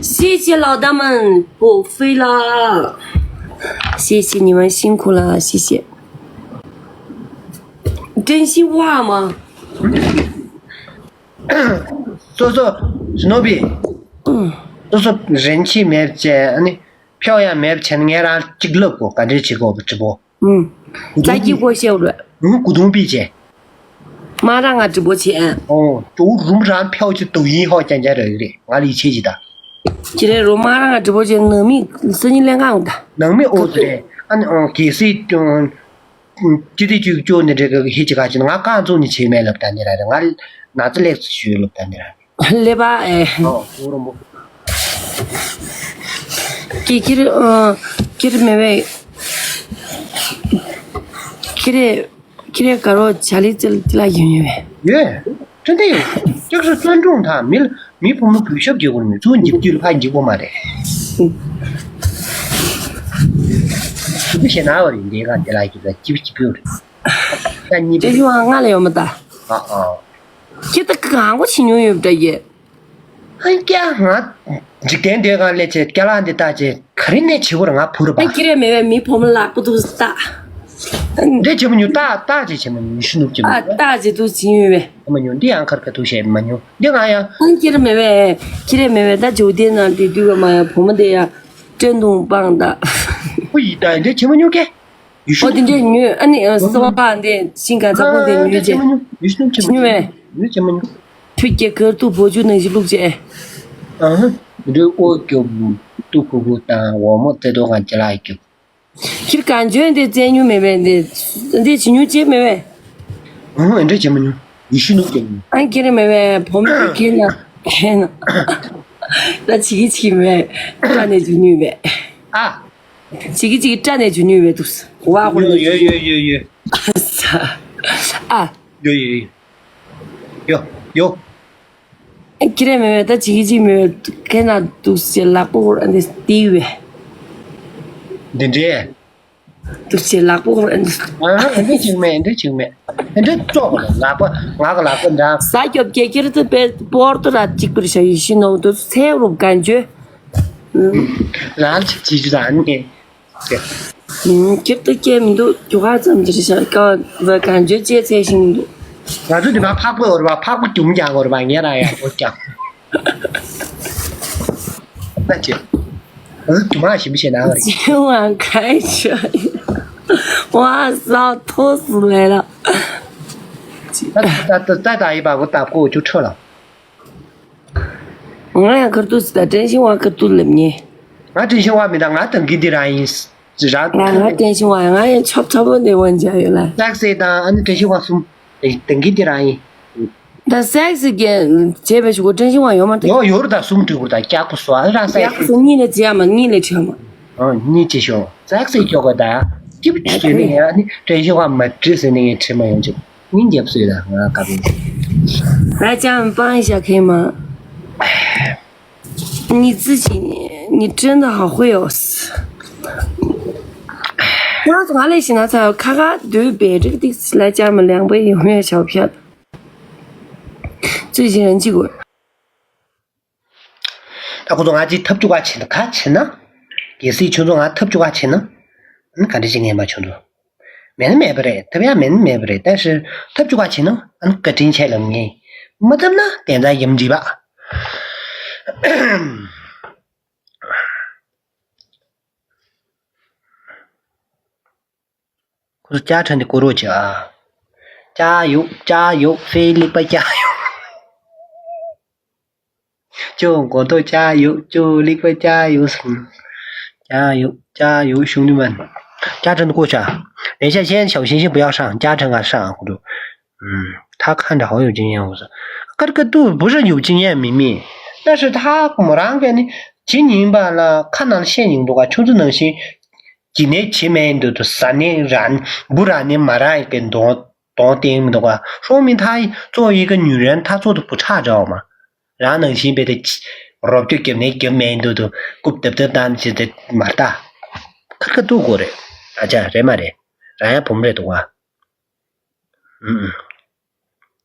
谢谢老大们，不飞了。谢谢你们辛苦了，谢谢。真心话吗？ སོ་སོ། ཞི་ནོ་བི། སོ་སོ་རེན་ཆི་མེད་བྱས་ཨ་ནི་ཕྱོགས་ཡང་མེད་བྱས་ནས་ངས་རང་གཅིག་ལབ་གོ་ག་འདྲས་བྱེད་དགོས་པ་ཀྲི་པོ། ཨུམ། རྩ་སྐྱིད་པོ་བཤད་རོགས། ཨུམ་གུ་དུང་པི་བྱས། མ་རང་ང་ཀྲི་པོ་བྱས། ཨོ་ཏོ་རུམ་རང་ཕྱོགས་ཀྱི་ཏོ་ཡིན་ཧོ་ཀྱང་ཀྱང་རེད་རེད་ང་ལ་ཡིད་ཆེས་ཀྱི་ད། ཅི་རེད་རོ་མ་རང་ང་ཀྲི་པོ་བྱས་ནང་མི་སི་ཉི་ལེན་གང་ད། ནང་མི་ཨོ་ཙི་རེད་ཨ་ནི་ཨོ་གལ་སྲིད་ཀྱང་། ཅི་སྟེ་ཅིག་ཅོ་ནི་འདྲེ་གི་ཧི་ཅི་ག་ཅི་ང་རྐང་བཙུགས་ནི་བྱེད་མེད་ལབ་ད་ནི་ར་རེད་ང་ན་ཚ་ལེགས་སུ་ཞུས་ལབ་ད་ནི་ར་རེད། ལེ་བ་ཨེ། ཨོ་ཨོ་རོ་མོ། ཀི་ཀི་རི་ཨ་ཀི་རི་མེ་བེ། ཀི་རི་ཀི་རི་ག་རོ་ཆ་ལི་ཙི་ལ་ཡོད་ཡོད་བེ། ཡོད། ཁྲི་འདི་ཡོད། ཅག་སུ་བཙོན་གྲོངས་དང་མི་ལ་མི་བུ་མོ་གུས་ཞབས་རྒྱག་དགོས་མི་ཚུར་འཇིབ་རྒྱུ་ལ་ཕར་འཇིབ་དགོས་མ་རེད། དེ་ཞེ་ན་བ་རེད་འདི་ག་འདི་ལ་ཞིག་ལ་ཅིབ་ཅིབ་ཡོད་རེད། ད་གཉིས་པ། ཅེ་ཞུ་ཨ་ང་ལ་ཡོད་མ་ད། ཨ་ཨ། ཁྱེད་ད་གང་གོ་ཕྱི་ཉུང་ཡོད་འདྲ་ཡེ། ཨ་ཀྱ་ང་འཇིག་རྟེན་འདི་ག་ལས་ཆེ་ཀྱ་ལ་འདི་ད་ཅེ་ག་རེ་ནས་བྱེད་དགོས་རེད་ང་བུ་རེད་པ། ཨ་ཀི་རེ་མེད་བས་མི་བུ་མོ་ལག་པ་འདུག་ད། འདི་བྱེད་མ་མྱོང་ཏག་ཏག་ཅིག་བྱེད་མ་མྱོང་ཤི་ནུབ་ཅིག་མ་ཨ་མྱོང་། ཏག་ཅིག་འདུག་ཅིག་ཡོད་བས། མ་མྱོང་འདི་ཡང་ཁར་ཁ་ཐུག་བཤད་མ་མྱོང་འདི་ང་ཡང་། ཨང་ཀི་རེ་མེད་བས་ཀི་རེ་མེད་བས་ད་ཇོ་དེ་ན་དེ་དུས་བ་མ་ཡང་བུ་མོ་དེ་ཡང་སྐྲན་དུང་སྤང་ད། ཁོ་ཡི་ད་འདི་བྱེད་མ་མྱོང་ཀེ། ཡུལ་ཤུལ་ཨོ་དེ་འདྲས་ཉོས་ཨ་ནི་སོ་པ་འདི་ཤིང་ག་ཚ་པོ་དེ་ཨ་ཉོས་འདི་བྱེད་མ་རྗེས་མྱོང་ཡུལ་ཤུལ་བྱེད་མ་ཉོས་མྱོང་བས། ཡུལ་བྱེད་མ་མྱོང་། ཁྱོད་ཀྱི་ཁར་ཐུག་བོ་ཇུ་ནང་བཞིན་བླུགས་བྱས། ཨ་ཧ། འདི་ཨོ་སྐྱོབ་ཏུ་ཁུ་ཁུ་དང་འོ་མོ་ཙེ་ཏོ་གང་ཅི་ལ་སྐྱོབ། ཁྱེད་གང་བྱོན་འདི་བཙན་ཉུ་མེད་པས་འདི་འདི་བྱི་ཉུ་ཅེ་མེད་པས། ཨོ་འདྲ་བྱེད་མི་ཉུ་ཡི་ཤི་ནུ་སྐྱོབ་ཉུ། ཨ་ཁྱེད་མེད་པས་བོམ་དུ་ཁྱེད་ན་ཁྱེད་ན། ད་བྱི་གི་བྱི་མེད་ཀ་ནས་བྱི་ཉུ་པས། ཨ། བྱེད་ཀྱི་ཅིག་སྐྲ་ནས་འཇུ་ནུས་པའི་འདུག་ཝ་ཧོ་ཡོ་ཡོ་ཡོ་ཡོ་ཡོ། ཨ། ཡོ་ཡོ་ཡོ། ཡོ་ཡོ། ཨ་ཁྱི་རེ་མེད་མེད་ད་བྱེད་ཀྱི་ཅིག་མེད་ཁེ་ན་འདུག་ཟེར་ལག་པ་ཧོར་ཨ་འདི་ཏི་བས། འདི་འདྲས། འདུག་ཟེར་ལག་པ་ཧོར་ཨ་འདི། ཨ་འདི་ཅིག་མེད་འདི་ཅིག་མེད། འདི་ཙོག་ལ་ལག་པ་ང་གི་ལག་པ་འདྲ། ས་སྐྱོབ་ཀྱེ་ཁྱེར་དུ་པེ་པོར་ཏུ་ར་གཅིག་པུར་ཤ་ཡི་ཤི་ནོ་དུ་ཚེ་རུབ་གན་ཇོ། རང་ཅིག་བྱེད་རྒྱུ་དང་ནི། ཁྱེར་དུ་སྐྱེ་མི་འདུག་རྒྱུ་ཁ་ཙམ་ཅིག་བཞག་ཀ་བ་གང་བྱོས་ཅེས་ཚད་ཤིང་འདུག་ང་ཚོ་འདི་མ་ཕག་པ་འོར་བ་ཕག་པ་རྒྱུམ་ཀྱང་འོར་བ་ངས་རང་ཡག་པོ་ཀྱང་ད་ཅི་ང་ཚོ་རྒྱུ་མ་ཞིམ་ཤེས་ན་བར་ཅི་བ་ག་ཤ་ཡི་བ་ས་ཐོ་སུ་ལས་ལ་ད་ད་ད་ད་ཡི་བ་གོ་ད་གོ་ཅུ་ཁྲོ་ལ། ང་ཡང་ཁར་ཏུ་ཟི་ད་བཀྲ་ཤིས་དབང་ཁར་ཏུ་ལབ་ཉེ། ང་བཀྲ་ཤིས་དབང་མི་ད་ང་དང་གི་འདི་རང་ཡིན། རང་ང་ང་བཀྲ་ཤིས་དབང་ང་ཡང་ཆོབ་ཆོབ་པོ་འདི་དབང་ཆ་ཡོད་ལ། སེག་སེ་དང་ཨ་ནི་བཀྲ་ཤིས་དབང་གསུམ་དང་གི་འདི་རང་ཡིན། ད་སེག་སེ་གི་བྱས་པའི་ཞུ་གོ་བཀྲ་ཤིས་དབང་ཡོད་མ་ད། ཡོ་ཡོ་རུ་ད་གསུམ་འགྲིག་གོ་ད་སྐྱག་པོ་སོ་ཨ་རང་སེག་ཡག་སེ་སོ་གཉིས་ལས་བྱས་མ་གཉིས་ལས་བྱས་མ། ཨ་གཉིས་ཅི་ཤོ་སེག་སེ་ཀྱོ་གོ་ད་སྐྱིབ་ཆུ་ནི་ཨ་ནི་བཀྲ་ཤིས་དབང་མ་བྲིས་ཟེར་ནི་ངས་བྲིས་མ་ཡོང་ཅིག་སྙིང་རྗེ་བཟོས་ལ་ང་ཀ་བས། 来家人帮一下可以吗？你自己，你真的好会哦。我从哪里寻到才有咔咔对别这个地址来家人们两杯有没有小票？最近人气股。 ད་ཁོ་ཚོ་ང་ཅིག་ཐབས་བཅུ་ག་བྱེད་ན་ག་བྱེད་ན། གལ་སྲིད་ཁྱོད་ཚོ་ང་ཐབས་བཅུ་ག་བྱེད་ན། ཨ་ནི་ག་འདྲ་ཞིག་ངན་པ་ཁྱོད་ཚོ། མེད་ན་མེད་པ་རེད་ཐབས་ཡག་མེད་ན་མེད་པ་རེད་ད་ཕྱིར་ཐབས་བཅུ་ག་བྱེད་ན་ཨ་ནི་བཀའ་དྲིན་ཆེ་ལབ་ངེས། མ་ཐབས་ན་དེ་འདྲ་ཡིན་འདྲི་བ། ཁོ་ཚོ་ཅ་ཁྲ་འདི་བསྐོར་རོགས་བྱེད་ཨ། ཅ་ཡོ་ཅ་ཡོ་ཧྥེ་ལིག་པ་ཅ་ཡོ། ཅོ་མགོ་ཏོ་ཅ་ཡོ་ཅོ་ལིག་པ་ཅ་ཡོ་སུང་། ཅ་ཡོ་ཅ་ཡོ་ཤུང་ནི་མན། ཅ་ཁྲ་འདི་བསྐོར་བྱ། 等一下，先小星星不要上，家政啊上啊，我就，嗯，他看着好有经验，我说，咯咯嘟不是有经验，明明，但是他某人给你，今年吧了，看到现影的话，就是能行。 ཇི་ནས་བྱེད་མེད་འདུག་ཏུ་ཟ་ནས་རན་འབུ་ར་ནས་མ་ར་ཡི་གི་གདོང་གདོང་བསྟན་མི་འདུག་ག་ཧྲོ་མིན་ཐ་ཡི་གཙོ་བོ་ཡི་གི་ཉུ་རན་ཐ་ཚོ་དུ་བུ་ཁྲག་འདྲ་བ་མ་རང་ནང་བཞིན་པའི་དེ་རོབ་ཀྱོ་རྒྱབ་ནས་རྒྱབ་མེད་འདུག་ཏུ་རྐུབ་དབ་དབ་བཏང་བྱེད་དེ་མ་ལྟ་ཁར་ཁ་ཐུག་གོ་རེད་ཨ་ཅག་རེད་མ་རེད་རང་ཡ་བུམ་རེད་འདུག་ག་ཨུ་ཨུ།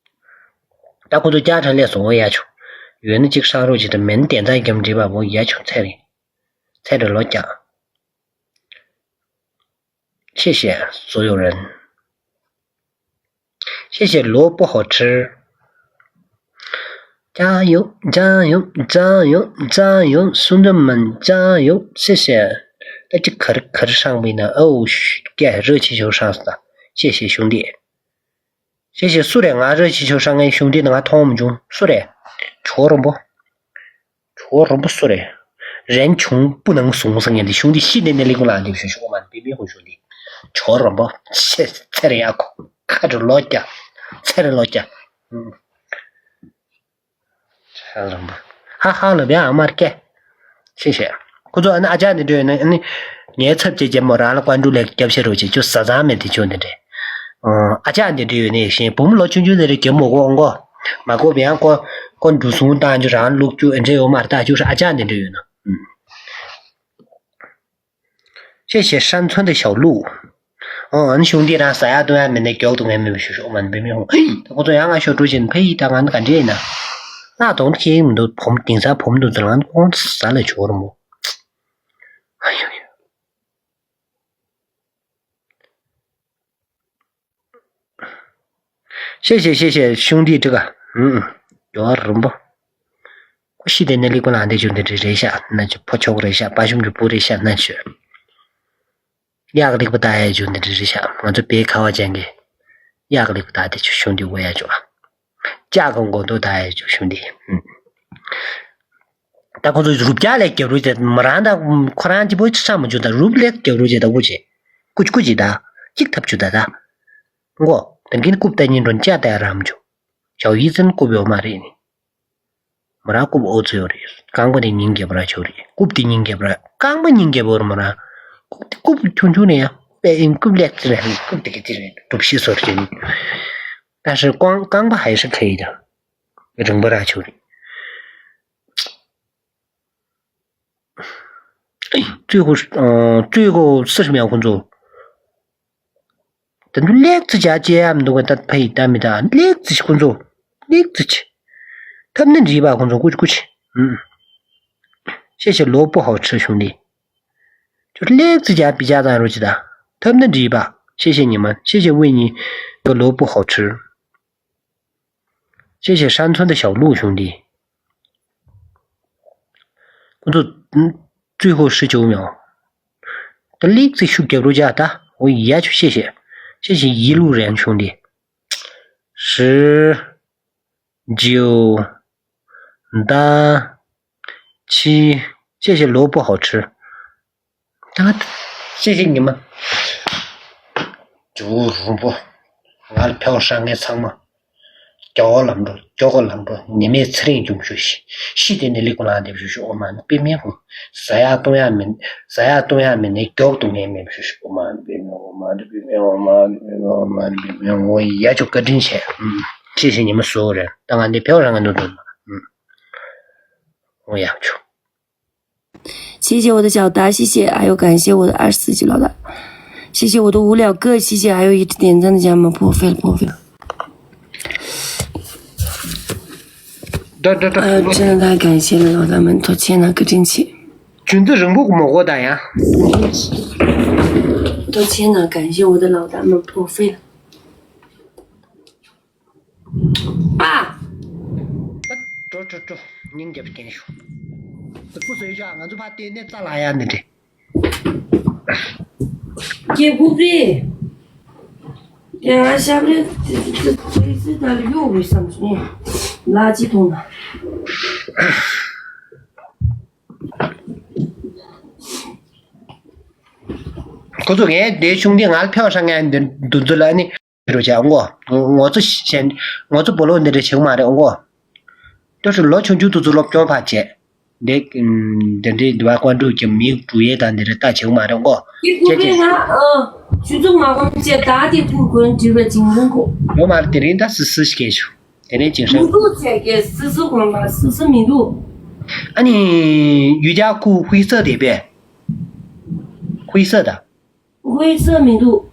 ད་ཁོ་ཚོ་ཀྱག་ཁྲ་ལས་སོང་ཡ་ཆུ། ཡོད་ན་གཅིག་ཧྲག་རོགས་ཅིག་དང་མེད་ན་དེ་འདྲ་རྒྱབ་འདྲིས་པ་བོ་ཡ་ཆུ་ཚེ་རིང་། ཚེ་རིང་ལོ་ཀྱག 谢谢所有人。谢谢萝卜好吃。加油，加油，加油，加油，兄弟们，加油！谢谢。ད་ཅི་གར་གར་ཧྲང་བི་ན་ཨོ་ཀྱ་རོ་ཆི་ཆོ་ཧྲང་སོང་ད། 谢谢兄弟。 ཤེས་ཤེས་སུ་རེད། ང་རོ་ཆི་ཆོ་ཧྲང་ངའི་གཞུང་འདི་ནང་མཐོང་མ་བྱུང་སུ་རེད། ཇོ་རོན་པོ། ཇོ་རོན་པོ་སུ་རེད། རན་ཆུང་པུ་ནང་སོང་སང་ངས་འདི་གཞུང་འདི་ཤི་ནས་ནས་ལི་ཀུ་ལ་འདེབས་ཤོག་ཤོག་མ་འདི་མི་ཧུ་གཞུང་འདི། ཇོ་རོན་པོ། ཆེ་ཚེ་རེ་ཡ་ཁོ་ཁ་དྲོ་ལོ་ཀྱ། ཚེ་རེ་ལོ་ཀྱ། ཧ་ཧ་ལ་བྱ་ཨ་མར་སྐྱེ། ཤེས་ཤེས། ཁོ་ཚོ་ཨ་ནི་ཨ་ཅག་འདི་འདྲ་ཡོད་ན་ཨ་ནི། ངའི་ཚབ་བྱེད་རྒྱལ་མོ་རང་ལ་བཀའ་འགྲུལ་ལས་སྐྱབས་ཤེར་རོགས་བྱེད་ཅུ་ཟ་ཚང་མེད་དེ་ཆུ་འདི་འདྲས། ཨ་ཅག་འདི་འདྲ་ཡོད་ནས་ཤེས་བུ་མོ་ལོ་ཆུང་ཆུང་འདི་འདྲས་རྒྱབ་མོ་གོ་འགོ། མ་གོ་བ་ཡང་ཀོ་ཀོ་འགྲུལ་སོང་བཏང་རྒྱུ་རང་བླུག་རྒྱུ་ཨེ་འདྲས་ཡོད་མ་རེད་ད་ཅུ་ཨ་ཅག་འདི་འདྲ་ཡོད་ན། 谢谢山村的小鹿。ཨོ་ཨ་ནི་གཞུང་འདི་རང་ཟ་ཡག་འཐུང་ཡག་མེད་ནས་མགྱོགས་འདུག་ངས་མི་བུ་ཞུ་ཤོག་མ་ནི་བུ་མི་ཧོང་ཧེ་ད་ཁོ་ཚོ་ཡང་ང་ཤོ་སྤྲོ་བྱེད་ནི་ཕ་ཡི་ད་ང་ནི་ག་འདྲས་ཡིན་ན། ལྷག་དོང་ཁྱེད་མི་འདུག་བུམ་དེང་སང་བུམ་འདུག་ཚོ་ལང་ཁོང་ཟ་ལ་ཆོག་རུ་མོ། ཨ་ཡོ་ཡོ། 谢谢谢谢兄弟这个嗯有点冷吧。ཁོ་ཤི་དེ་ནས་ལིག་པ་ལང་དེ་ཆུ་འདི་འདྲ་རེད་ཤག་ན་ཆུ་ཕོ་ཆོག་རེད་ཤག་པ་ཤུམ་གྱི་བུ་རེད་ཤག་ན་ཆུ། གཡག་ལིག་པ་ད་ཡ་ཆུ་འདི་འདྲ་རེད་ཤག་ང་ཚོ་བེ་ཁ་བ་ཅན་གྱི་གཡག་ལིག་པ་ད་དེ་ཆུ་ཤུང་འདི་འོ་ཡ་ཆུ་ཨ། ལྕགས་ཀྱི་མགོ་ཐོག་ད་ཡ་ཆུ་ཤུང་འདི། ད་ཁོ་ཚོ་རུབ་རྒྱག་ལས་རྒྱབ་རུ་བྱེད་མོ་རང་ད་ཁོ་རང་གཅིག་པོ་ཆ་མ་བཅུག་ད་རུབ་ལས་རྒྱབ་རུ་བྱེད་ད་ཀུ་ཅི་ཀུ་ཅི་ད་གཅིག་ཐབས་བཅུག་ད་ད་མགོ་ད་གིན་རྐུབ་ད་གཉིས་འགྲོ་ཅག་ད་ཡ་རམ་བཅུག་ཞའོ་ཡི་ཙིན་རྐུབ་ཡོད་མ་རེད་ནི། མོ་རང་རྐུབ་ཨོ་ཚོད་ཡོད་རེད། རྐང་པ་དེ་ཉིན་རྒྱབ་ར་ཆོག་རེད། རྐུབ་དེ་ཉིན་རྒྱབ་ར་རྐང་པ་ཉིན་རྒྱབ་ཡོད་རེད་མོ་རང་། རྐུབ་དེ་རྐུབ་ཆུང་ཆུང་ནས་ཡང་པེ་ཨིན་རྐུབ་ལེགས་ཙི་རེད། རྐུབ་དེ་གི་ཙི་རེད་གྲུབ་ཤེས་སོར་ཅན། ད་ཧྲི་རྐང་རྐང་པ་ཧའི་ཧྲི་ཁེ་ཡི་ད་རིང་པ་ར་ཆོག་རེད། 最后是，嗯，最后四十秒工作。 དེ་ཚོ་ལེགས་ཙི་བྱ་བྱེད་ཡ་མི་འདུག་ག་ད་ཕ་ཡི་ད་མི་ད་ལེགས་ཙི་ཁོང་ཚོ་ལེགས་ཙི་ཆེ། ཐབས་ནི་འདྲིས་པ་ཁོང་ཚོ་ཀུ་ཅི་ཀུ་ཅི། ཨུམ། 谢谢萝卜好吃兄弟。 ཅོ་ལེགས་ཙི་བྱ་བི་ཅག་དང་རོ་ཅི་ད། ཐབས་ནི་འདྲིས་པ། 谢谢你们，谢谢为你的萝卜好吃。 谢谢山村的小鹿兄弟。 ཁོ་ཚོ་最后十九秒。 ད་ལེགས་ཙི་ཤུགས་རྒྱབ་རོགས་བྱ་ད། འོ་ཡ་ཆུ་谢谢། 谢谢一路人兄弟。 十、九、八、七，谢谢萝卜好吃。 ད་谢谢你们。 ཇོ་བོ་རོང་པོ། ང་ལ་ཕེབས་ཧྲང་ངེ་ཚང་མ། སྐྱོ་བོ་ལམ་འགྲོ་སྐྱོ་གོ་ལམ་འགྲོ་ཉི་མའི་ཚེ་རིང་འབྱུང་ཤོག་ཤི། ཤི་དེ་ནི་ལི་ཀུ་ལང་འདེབས་ཤོག་ཤི། ཨོ་མ་ནི་པི་མེ་ཧུ། ཟ་ཡག་བཏུང་ཡག་མིན། ཟ་ཡག་བཏུང་ཡག་མིན་ནི་མགྱོགས་འདུག་ངས་མེད་ཤོག་ཤི། ཨོ་མ་ནི་པི་མེ་ཨོ་མ་ནི་པི་མེ་ཨོ་མ་ནི་པི་མེ་ཨོ་མ་ནི་པི་མེ། འོ་ཡ་ཅོ་བཀའ་དྲིན་ཆེ། ཤི་ཤི་ཉི་མ་བཟོ་རེད། ད་ང་འདི་ཕེབས་ཧྲང་ངེ་འདུག་འདུག་མ། འོ་ཡ་ཅོ། 谢谢我的小达，谢谢，还有感谢我的二十四级老大，谢谢我的无聊哥，谢谢，还有一直点赞的家人们，破费了，破费了。 ད་ད་ད། 呃，真的太感谢了，老大们，多谢了，可真气。 ཆུ་ཚོད་རིང་པོ་མོ་གོ་ད་ཡ། 多谢了，感谢我的老大们，破费了。 ཨ། འགྲོ་འགྲོ་འགྲོ། ཉིན་རྒྱབ་སྐྱེན་ཤོག་ད་སྐུ་བཟོས་ཤག་ང་ཚོ་ཕ་ལྟས་ནས་རྩ་ལ་ཡ་ནི་འདྲེ། སྐྱེ་དགུ་པས། ཡ་ཞབས་རེ་ཙི་ཙི་ཙི་ཙི་ད་ལ་གཡོག་བའི་བསམ་སོང་། ལ་ཅི་མཐོང་ན། ཁོ་ཚོ་ངའི་དེ་ཆུང་དེ་ང་ལ་ཕེབས་ཧྲང་ངེ་འདུག་འདུག་ཚོད་ལ་ནི། རོ་ཅག་ངོ་། ངོ་ཚོ་གཞན། ངོ་ཚོ་སྤོ་ལོ་འདི་འདྲ་བྱེད་མ་རེད་ངོ་། ལྟོས་ཤིག་ལོ་ཆུང་ཆུང་དུ་ཚོ་སློབ་སྦྱོང་ཕར་བྱས། འདི། འདི་འདྲའི་འདི་བ་ཀོན་ཀྲུའུ་གི་མི་འགྲུལ་ཡས་དང་འདི་འདྲ་ལྟ་བྱེད་མ་རེད་ངོ། ཀྱི་ཀུ་ཅེ་ཅེ། པེ་ང་ཨ། ཆུ་ཚོད་ང་གོམ་བཅས་ད་དེ་ཀུར་གོན་འདྲི་བའི་ཅིང་ལུང་ཁོ། ཡོད་མ་རེད། དེ་རིང་ད་སི་སི་ཞིག་གས་ཞུ། དེ་རིང་ཅིང་ཧྲན། མི་འདུག་ཚད་ཀྱི་སི་སི་གོན་པ་སི་སི་མི་འདུག་ཨ་ནི། ཡུལ་རྒྱལ་ཁུ་ཧུའི་སི་དེ་པས། ཧུའི་སི་ད། ཝེ་ཚ་མི་འདུག་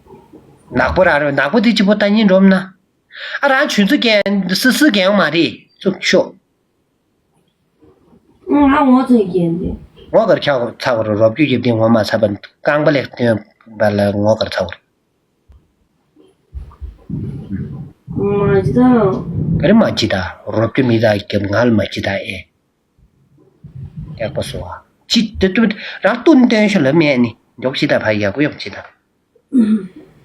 ནག་པོ་ར་རོ་ནག་པོ་དེ་གཅིག་པོ་ལྟ་ཉིན་འགྲོམ་ན། ཨ་རང་ཆུ་ཚོད་རྒན་སི་སི་རྒན་མ་རེད་ཚུགས་ཤོག་ང་ངོ་ཚ་རྒན་དེ། ངོ་གར་ཁྱག་ཚ་བ་རོ་རོབ་རྒྱུ་ཡིབ་དེ་ངོ་མ་ཚ་བ་རྐང་པ་ལེགས་སྟོན་པ་ལ་ངོ་གར་ཚ་བ་རོ། མ་ཅི་ད། ག་རེ་མ་ཅི་ད་རོབ་རྒྱུ་མི་ད་རྒྱབ་ང་ལ་མ་ཅི་ད་ཨེ། ཡག་པོ་སོ། ཅི་དེ་དུ་རང་སྟོན་སྟོན་ཤོ་ལ་མེད་ནི་མགྱོགས་ཤི་ད་ཕ་ཡག་པོ་ཡོང་ཅི་ད།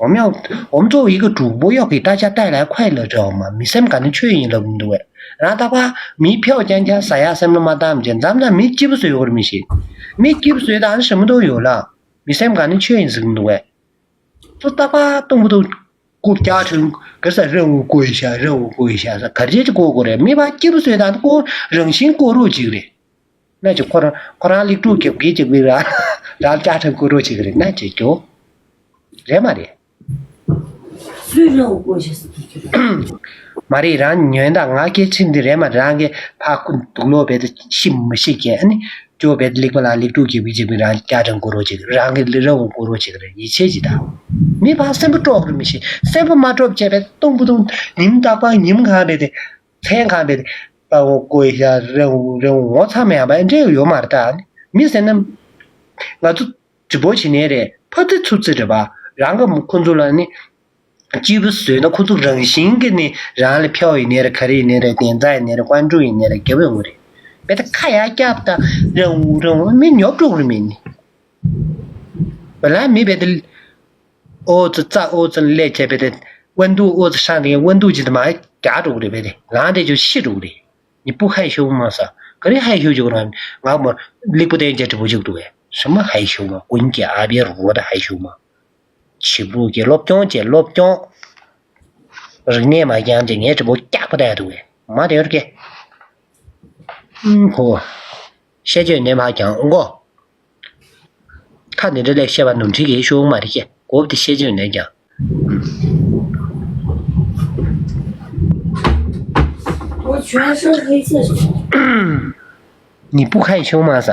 我们要，我们作为一个主播，要给大家带来快乐，知道吗？ མི་སེམས་ག་ནས་ཆོས་ཡིན་ལབ་མི་འདུག་བས། རང་རྟག་པར་མི་ཕྱོགས་རྐྱང་རྐྱང་ཟ་ཡག་སེམས་ལ་མ་བཏང་བྱས་འཛམ་ན་མི་སྐྱིད་པོ་བཟོས་ཡོད་རེད་མི་ཤེས། མི་སྐྱིད་པོ་བཟོས་དང་ཞིམ་མདོག་ཡོད་ལ། མི་སེམས་ག་ནས་ཆོས་ཡིན་ཟེར་གི་འདུག་བས། ཚོ་རྟག་པར་སྟོང་པོ་དང་། ཀུ་བཀྱག་ཁྲིམས་ག་ས་རེ་འུ་ཀོ་ཡི་ཤ་རེ་འུ་ཀོ་ཡི་ཤ་ས་གར་བྱེད་ཀྱི་ཀོ་ཀོ་རེད། མི་ཕ་སྐྱིད་པོ་བཟོས་དང་ཀོ་རང་བཞིན་ཀོ་རོ་ཅིག་རེད། ན་ཅིག་ཁོ་རང་ཁོ་རང་ལིག་ཀྲུག་རྒྱབ་ཀྱི་ཅིག་བི་ར་རང་བཀྱག་ཁྲིམས་ཀོ་རོ་ཅིག་རེད་ན་ཅིག་ཀྱོ། རེད་མ་རེད། སུས་རེ་འུ་ཀོ་ཤ་ས་ཀྱི་རེད། མ་རེད། རང་ཉོན་དང་ང་སྐད་ཆ་འདི་རེད་མ་རང་གི་ཕ་ཁུ་དུག་ལོ་བེད་ཤི་མི་ཤི་ཀྱི་ཨ་ནི། ཅོ་བེད་ལིག་པ་ལ་ལིག་ཀྲུག་གི་བི་ཅིག་བི་རང་བཀྱག་ཁྲིམས་ཀོ་རོ་ཅིག་རང་གི་ལི་ར་འུ་ཀོ་རོ་ཅིག་རེད་ཡིད་ཆེས་ཅི་ད། མི་ཕ་སེམས་པ་དཀྲོག་རུ་མི་ཤེས། སེམས་པ་མ་དཀྲོག་བྱས་པས་སྟོང་པོ་སྟོང་ཉིམ་རྟག་པ་ཉིམ་གང་རེད་དེ། མཚན་གང་རེད་དེ། པ་འོ་ཀོ་ཡ་རེ་འུ་རེ་འུ་ངོ་ཚ་མེད་པ་འདྲེ་ཡོད་མ་རེད་ད། མི་ཟེར་ན། ང་ཚོ་ཇི་པོ་བྱེད་ནས་རེད་ཕ་ཚི་ཚུ་ཚི་རེད་པ་རང་གི་ཁོ་ཚོ་ལ་ནི། སྐྱིད་པོ་བཟོས་ན་ཁོ་ཚོ་རང་བཞིན་གྱིས་ནི་རང་ལ་ཕྱོགས་ཡིན་ནའི་རེད་ག་རེ་ཡིན་ནའི་རེད་བདེན་རྩ་ཡིན་ནའི་རེད་ཀོན་ཀྲུག་ཡིན་ནའི་རེད་རྒྱབ་ཡོང་གི་རེད། བེ་ད་ཁ་ཡར་བཀྱག་ད་རང་འུ་རང་འུ་མི་ཉོབ་འགྲོ་གི་རེད་མི་ནི། བེ་ལ་མི་བེ་ད་ཨོ་ཙི་རྩ་ཨོ་ཙི་ལས་བྱས་བེ་ད་དབོན་དུ་ཨོ་ཙི་ཧྲང་དེ་དབོན་དུ་ཅི་ད་མ་རྒྱག་འགྲོ་གི་རེད་བེ་ད་ལང་དེ་ཅུ་ཤི་འགྲོ་གི་རེད། 你不害羞吗 ས། ག་རེ་ཧའི་ཤོ་ཅིག་རང་ང་མོ་ལིག་པོ་ཏན་ཅེ་དྲི་བོ་ཅིག་འདུག་བས། ཤི་མ་ཧའི་ཤོ་མ་ཀུན་གྱི་ཨ་བའི་རོ་ད་ཧའི་ཤོ་མ། ཆིབ་རུ་གི་སློབ་སྦྱོང་བྱས་སློབ་སྦྱོང་། རིག་གནས་མ་སྦྱངས་ཅེ་ངའི་དྲི་བོ་སྐྱག་པ་ད་འདུག་བས། མ་དེ་ཡོར་གེ། ཧོ། ཤེས་བྱ་ནས་མ་སྦྱངས་ཨོ་གོ། ཁ་ནས་འདྲ་ལས་བཤད་པ་ནོར་འཁྲུལ་གྱི་ཤོག་མ་རེད་ཀྱེ། གོ་བདེ་ཤེས་བྱུང་ནས་ཀྱང་། 我全身黑色。你不害羞吗？ཟ།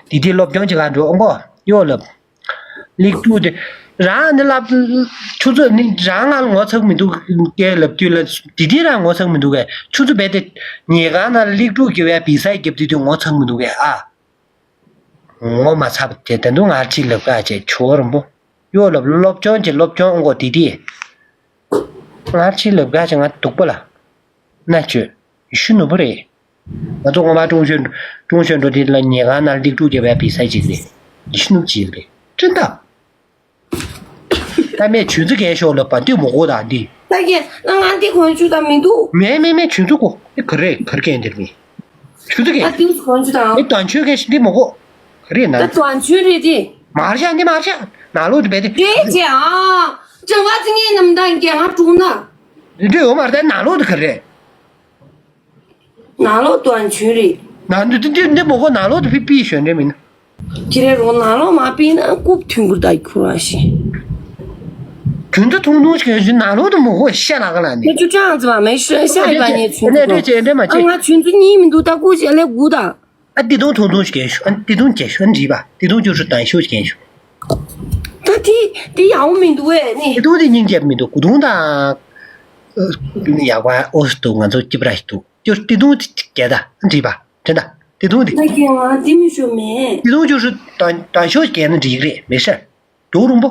དེ་དེ་སློབ་སྦྱོང་བྱེད་ག་འགྲོ་ཨོ་གོ་གཡོ་ལབ། ལིག་ཏུ་དེ། རང་ནི་ལབ། ཆུ་ཚོད་ནི་རང་ང་ལ་ངོ་ཚ་གི་མི་འདུག་ཀྱེ་ལབ་དུས་ལ་དེ་དེ་རང་ངོ་ཚ་གི་མི་འདུག་གས། ཆུ་ཚོད་བས་དེ། ཉལ་ཁང་ན་ལིག་ཏུ་གི་བས་བི་ས་རྒྱབ་དུས་དེ་ངོ་ཚ་གི་མི་འདུག་གས་ཨ། ངོ་མ་ཚ་བ་དེ་ད་དུང་ངར་ཅི་ལབ་ག་བྱས་ཆུ་བོ་རིན་པོ། གཡོ་ལབ་སློབ་སྦྱོང་བྱེད་སློབ་སྦྱོང་ཨོ་གོ་དེ་དེ། ངར་ཅི་ལབ་ག་བྱས་ང་སྡུག་པ་ལ། ན་ཆོས། ཤུ་ནུ་བུ་རེད། ང་ཚོ་སྔོན་མ་ཀྲུང་ཞོན་ཀྲུང་ཞོན་འགྲོ་དེ་ལ་ཉལ་ཁང་ནང་ལིག་ཀྲུག་རྒྱབ་པའི་བི་ས་ཅིག་རེད། ཡེ་ཤུ་ནུབ་ཅིག་རེད། ཁྲིན་ཏ། ད་མེད་ཆུ་ཚོད་རྒན་ཤོག་ལ་བ་འདི་མོ་གོ་དང་འདི། ད་རྒན་ང་ང་འདི་གོན་ཆུ་དང་མི་འདུག་མེད་མེད་མེད་ཆུ་ཚོད་གོ། ཨེ་ག་རེ་ག་རེ་རྒན་འདིར་མེད། ཆུ་ཚོད་རྒན། ད་འདི་གོན་ཆུ་དང་། ཨེ་དོན་ཆོས་རྒན་ཞིག་འདི་མོ་གོ། ག་རེ་ན། ད་དོན་ཆོས་རེད་དེ། མར་ཤ་འདི་མར་ཤ། ནང་ལོག་ཏུ་བས་ཏེ། རེད་ཅེ་ཨ། ཅང་བ་ཙི་ངའི་ནམ་ཟླ་རྒན་ང་དྲུང་ན། འདི་འདྲ་ཡོད་མ་རེད་ད་ནང་ལོག་ཏུ་ག་རེ། ནང་ལོག་དོན་ཆུང་རེད། ནང་འདི་འདི་འདི་མོ་གོ་ནང་ལོག་ཏུ་ཕི་ཕི་ཞོན་འདྲེ་མིན། ཁྱེད་རང་རོགས་ནང་ལོག་མ་ཕི་ན་རྐུབ་ཐུང་གུར་ད་ཁུར་བ་ཞིག་དོན་དུ་ཐུང་ཐུང་ཞིག་ཡོད་ཞིག་ནང་ལོག་ཏུ་མོ་གོ་ཤ་ལ་ག་ལ་ནི། ཁྱོད་ཅང་ཙི་བ་མེ་ཤ་ཤ་ཡི་བ་ནི་ཆུང་ཆུང་། ཨ་ང་ཆུང་ཆུང་གཉིས་མི་འདུག་ད་ཀུ་ཞིག་ལས་དགུ་ད། ཨ་ཏི་ཏུང་ཐུང་ཐུང་ཞིག་གན་ཞུ། ཨ་ཏི་ཏུང་གན་ཞུ། ཨ་འདྲིས་པ་ཏི་ཏུང་ཅུ་ཧྲི་དང་ཤོ་ཞིག་གན་ཞུ། ད་དེ་དེ་ཡག་པོ་མི་འདུག་ཨེ་ནི། ཏི་ཏུང་དེ་སྙིང་རྗེ་མི་འདུག་གུ་དུང་དང་། ཡག་པ་ཨོ་སི་འདུག་ང་ཚོ་སྐྱིད་པ་ར་ཞིག་འདུག་ཅུ་ཏི་ཏུང་དེ་གད་ད་ཨ་འདྲིས་པ་དྲན་ད་ཏི་ཏུང་དེ། ད་གན་ང་དེ་མི་ཞུ་མེད། ཏི་ཏུང་ཅུ་ཧྲི་དང་དང་ཤོ་ཞིག་གན་ན་འགྲིག་རེད་མི་ཤར། འགྲོ་རུང་པོ།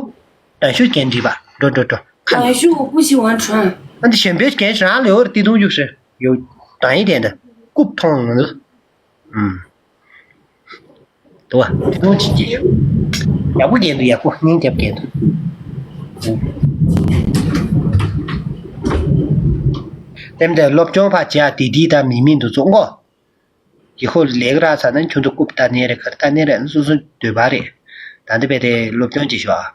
དང་ཤོ་ཞིག་གན་འགྲིས་པ་འགྲོ་འགྲོ་འགྲོ་ཁ་ན། 短袖我不喜欢穿。 ཨ་འདི་གཞན་པའི་གན་ཞིག་རང་ལས་འོར་ཏི་ཏུང་ཅུ་ཧྲི་ཡོད་དང་ཡིན་དེ་འདི་རྐུབ་མཐོང་ཡོང་ལ། ཨུམ། དུ་བ་ཏི་ཏུང་ཅིག་གི། ཡག་པོ་རྒྱན་འདུག་ཡག་པོ་སྙིང་རྒྱབ་རྒྱན་འདུག་དེ་འདྲ་སློབ་སྦྱོང་ཕར་བྱས་ཨ་དེ་དེ་དང་མི་མི་འདུག་ཚོ་ངོ་། དེ་ཁོ་ལས་ཀ་རག་ཚར་ན་ཁྱོད་ཚོ་རྐུབ་ལྟ་ནས་རེད་གར་ལྟ་ནས་རེད་སོ་སོ་འདོད་པ་རེད། ད་འདི་བས་དེ་སློབ་སྦྱོང་བྱེད་ཤོག་ཨ།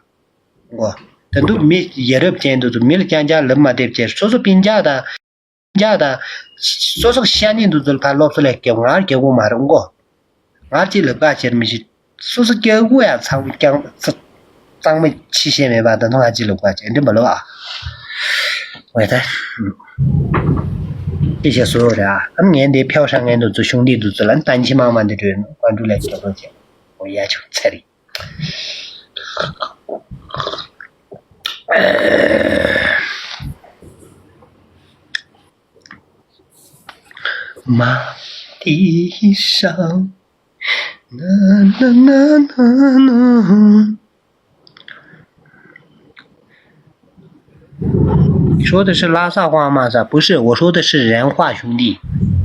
ངོ་། ད་འདུག་མི་ཡ་རབས་ཅན་འདུག་ཚོ་མི་ལ་རྐྱང་རྐྱང་ལབ་མ་བསྡད་བྱས་སོ་སོ་སྤུན་ཀྱག་དང་། ཀྱག་དང་། སོ་སོ་ཤ་ནི་འདུག་ཚོ་ལ་ཕར་སློབ་གསོ་ལས་རྒྱབ་ངར་རྒྱབ་དགོས་མ་རེད་ངོ་། ངར་ཅིག་ལབ་ཁ་བྱེད་མི་ཤེས། སོ་སོ་སྐྱག་གུ་ཡང་ཚང་རྐྱང་གཙང་མ་ཕྱི་བཤད་མེད་པ་ད་དུང་ང་ཅིག་ལབ་ཁ་བྱེད་འདི་མ་ལོ་ཨ། ཝེ་ད། ཅི་བྱེད་སོ་རེད་ཨ། ཨམ་ངན་འདི་ཕེའུ་ཧྲང་ངན་འདུག་ཚོ་ཤུང་འདི་འདུག་ཚོ་ལ་ཏན་ཆི་མང་མང་འདི་འགྲོ་ནོ་ཀ་འགྲུ་ལས་ཀྱོག་ཀྱོག་བྱེད། ཨོ་ཡ་ཆུ་ཚ་རི། མ་དེ་ཤང་། 说的是拉萨话吗？不是，我说的是人话，兄弟。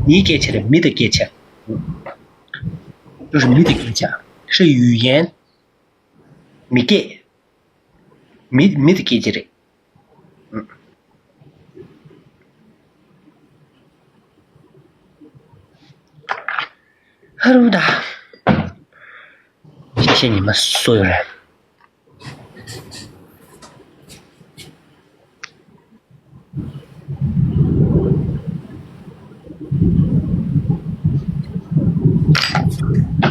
你给起来，没得给起来，就是没得给起来，是语言，没给，没没得给起来。嗯。 ཧ་རུ་ད། ཤེས་ཤེས་ཉི་མ་སུ་ཡོད་རེད།